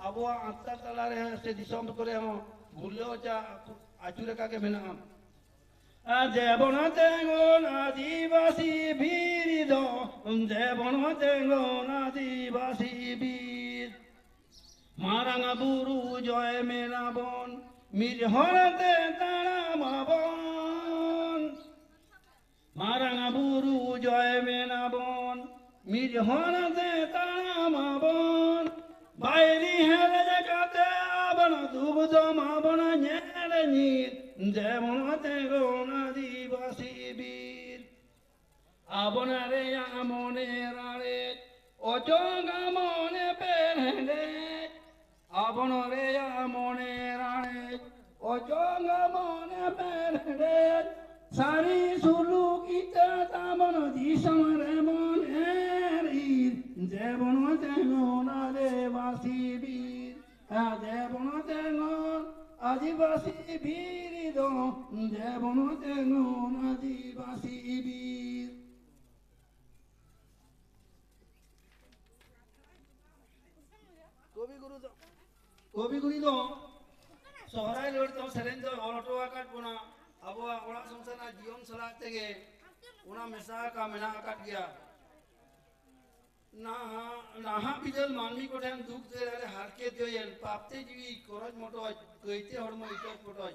ᱟᱵᱚᱣᱟᱜ ᱟᱛᱛᱟ ᱛᱟᱞᱟᱨᱮ ᱥᱮ ᱫᱤᱥᱚᱢ ᱠᱚᱨᱮ ᱦᱚᱸ ᱜᱩᱨᱞᱟᱹᱣ ᱪᱟ ᱟᱹᱪᱩᱨ ᱟᱠᱟᱫ ᱜᱮ ᱢᱮᱱᱟᱜᱼᱟ᱾ ᱫᱮᱵᱚᱱ ᱛᱮᱸᱜᱚᱱ ᱟᱹᱫᱤᱵᱟᱹᱥᱤ ᱵᱤᱨ ᱫᱚ, ᱫᱮᱵᱚᱱ ᱛᱮᱸᱜᱚᱱ ᱟᱹᱫᱤᱵᱟᱹᱥᱤ ᱵᱤᱨ᱾ ᱢᱟᱨᱟᱝ ᱵᱩᱨᱩ ᱡᱚᱭ ᱢᱮᱱᱟᱵᱚᱱ, ᱢᱤᱫ ᱦᱚᱨ ᱛᱮ ᱛᱟᱲᱟᱢ ᱟᱵᱚᱱ᱾ ᱢᱟᱨᱟᱝ ᱵᱩᱨᱩ ᱡᱚᱭ ᱢᱮᱱᱟᱵᱚᱱ, ᱢᱤᱫ ᱦᱚᱨ ᱛᱮ ᱛᱟᱲᱟᱢ ᱟᱵᱚᱱ᱾ ᱵᱟᱭᱨᱤ ᱦᱮᱲᱮᱡ ᱠᱟᱛᱮ ᱟᱵᱚᱱ ᱫᱩᱜᱽᱫᱚᱢ ᱟᱵᱚᱱ ᱧᱮᱞ ᱧᱤᱨ᱾ ᱫᱮᱵᱚᱱ ᱛᱮᱸᱜᱚᱱ ᱟᱹᱫᱤᱵᱟᱹᱥᱤ ᱵᱤᱨ᱾ ᱟᱵᱚᱱ ᱨᱮᱭᱟᱜ ᱢᱚᱱᱮ ᱨᱟᱲᱮᱡ, ᱚᱪᱚᱜᱟ ᱢᱚᱱᱮ ᱯᱮᱨᱮᱰᱮᱡ᱾ ᱟᱵᱚᱱ ᱨᱮᱭᱟᱜ ᱢᱚᱱᱮ ᱨᱟᱲᱮᱡ, ᱚᱪᱚᱜᱟ ᱢᱚᱱᱮ ᱯᱮᱨᱮᱰᱮᱡ᱾ ᱥᱟᱹᱨᱤ ᱥᱩᱞᱩᱠ ᱤᱛᱟᱹ ᱛᱟᱵᱚᱱ ᱫᱤᱥᱚᱢ ᱨᱮᱵᱚᱱ ᱮᱨ ᱤᱨ᱾ ᱫᱮᱵᱚᱱ ᱛᱮᱸᱜᱚᱱ ᱟᱹᱫᱤᱵᱟᱹᱥᱤ ᱵᱤᱨ᱾ ᱫᱮᱵᱚᱱ ᱛᱮᱸᱜᱚᱱ ᱟᱹᱫᱤᱵᱟᱹᱥᱤ ᱵᱤᱨ ᱫᱚ᱾ ᱫᱮᱵᱚᱱ ᱛᱮᱸᱜᱚᱱ ᱟᱹᱫᱤᱵᱟᱹᱥᱤ ᱵᱤᱨ᱾ ᱠᱚᱵᱤ ᱜᱩᱨᱩ ᱫᱚ, ᱠᱚᱵᱤ ᱜᱩᱨᱩ ᱫᱚ ᱥᱚᱦᱨᱟᱭ ᱨᱟᱹᱲ ᱛᱮᱦᱚᱸ ᱥᱮᱨᱮᱧ ᱫᱚᱭ ᱚᱞ ᱦᱚᱴᱚ ᱟᱠᱟᱫ ᱵᱚᱱᱟ᱾ ᱟᱵᱚᱣᱟᱜ ᱚᱲᱟᱜ ᱥᱚᱝᱥᱟᱨ ᱨᱮᱱᱟᱜ ᱡᱤᱭᱚᱱ ᱥᱟᱞᱟᱜ ᱛᱮᱜᱮ ᱚᱱᱟ ᱢᱮᱥᱟ ᱟᱠᱟ ᱢᱮᱱᱟᱜ ᱟᱠᱟᱫ ᱜᱮᱭᱟ᱾ ᱱᱟᱦᱟᱜ, ᱱᱟᱦᱟᱜ ᱵᱤᱫᱟᱹᱞ ᱢᱟᱹᱱᱢᱤ ᱠᱚᱴᱷᱮᱱ ᱫᱩᱠ ᱫᱟᱹᱭ ᱨᱮ ᱦᱟᱨᱠᱮᱛ ᱡᱚᱭᱮᱱ, ᱯᱟᱯᱛᱮ ᱡᱤᱣᱤ ᱠᱚᱨᱚᱡ ᱢᱚᱴᱚᱡ, ᱠᱟᱹᱭᱛᱮ ᱦᱚᱲᱢᱚ ᱤᱴᱚᱡ ᱯᱚᱴᱚᱡ᱾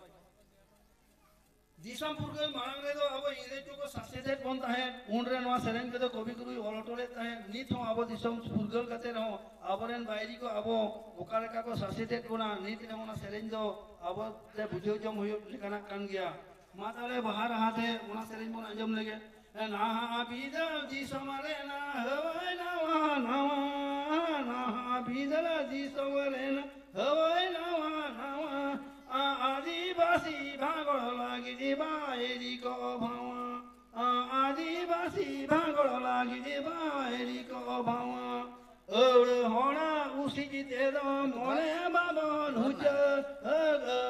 ᱫᱤᱥᱚᱢ ᱯᱷᱩᱨᱜᱟᱹᱞ ᱢᱟᱲᱟᱝ ᱨᱮᱫᱚ ᱟᱵᱚ ᱤᱝᱨᱮᱡᱽ ᱠᱚᱠᱚ ᱥᱟᱥᱮᱛᱮᱫ ᱵᱚᱱ ᱛᱟᱦᱮᱸᱫ, ᱩᱱᱨᱮ ᱱᱚᱣᱟ ᱥᱮᱨᱮᱧ ᱠᱚᱫᱚ ᱠᱚᱵᱤ ᱜᱩᱨᱩᱭ ᱚᱞ ᱦᱚᱴᱚ ᱞᱮᱫ ᱛᱟᱦᱮᱸᱫ᱾ ᱱᱤᱛ ᱦᱚᱸ ᱟᱵᱚ ᱫᱤᱥᱚᱢ ᱯᱷᱩᱨᱜᱟᱹᱞ ᱠᱟᱛᱮ ᱨᱮᱦᱚᱸ ᱟᱵᱚᱨᱮᱱ ᱵᱟᱭᱨᱤ ᱠᱚ ᱟᱵᱚ ᱚᱠᱟ ᱞᱮᱠᱟ ᱠᱚ ᱥᱟᱥᱮᱛᱮᱫ ᱵᱚᱱᱟ, ᱱᱤᱛ ᱨᱮᱦᱚᱸ ᱚᱱᱟ ᱥᱮᱨᱮᱧ ᱫᱚ ᱟᱵᱚ ᱛᱮ ᱵᱩᱡᱷᱟᱹᱣ ᱡᱚᱝ ᱦᱩᱭᱩᱜ ᱞᱮᱠᱟᱱᱟᱜ ᱠᱟᱱ ᱜᱮᱭᱟ᱾ ᱢᱟ ᱛᱟᱦᱞᱮ ᱵᱟᱦᱟ ᱨᱟᱦᱟ ᱛᱮ ᱚᱱᱟ ᱥᱮᱨᱮᱧ ᱵᱚᱱ ᱟᱸᱡᱚᱢ ᱞᱮᱜᱮ᱾ ᱱᱟᱦᱟᱜ ᱵᱤᱫᱟᱹᱞ ᱫᱤᱥᱚᱢ ᱨᱮᱱᱟᱜ ᱦᱟᱹᱣᱟᱹᱭ ᱱᱟᱣᱟ ᱱᱟᱣᱟ, ᱱᱟᱦᱟᱜ ᱵᱤᱫᱟᱹᱞ ᱫᱤᱥᱚᱢ ᱨᱮᱱᱟᱜ ᱦᱟᱹᱣᱟᱹᱭ ᱱᱟᱣᱟ ᱱᱟᱣᱟ, ᱟ-, ᱟᱹᱫᱤᱵᱟᱹᱥᱤ ᱵᱷᱟᱜᱚᱲ ᱞᱟᱹᱜᱤᱫ ᱵᱟᱭᱨᱤ ᱠᱚ ᱵᱷᱟᱣᱟ, ᱟ-, ᱟᱹᱫᱤᱵᱟᱹᱥᱤ ᱵᱷᱟᱜᱚᱲ ᱞᱟᱹᱜᱤᱫ ᱵᱟᱭᱨᱤ ᱠᱚ ᱵᱷᱟᱣᱟ᱾ ᱟᱹᱲᱟᱹ ᱦᱚᱲᱟᱜ ᱩᱥᱤᱡ ᱛᱮᱫᱚ ᱢᱚᱱᱮ ᱵᱟᱵᱚᱱ ᱦᱩᱪᱟᱹ, ᱟᱹᱲᱟᱹ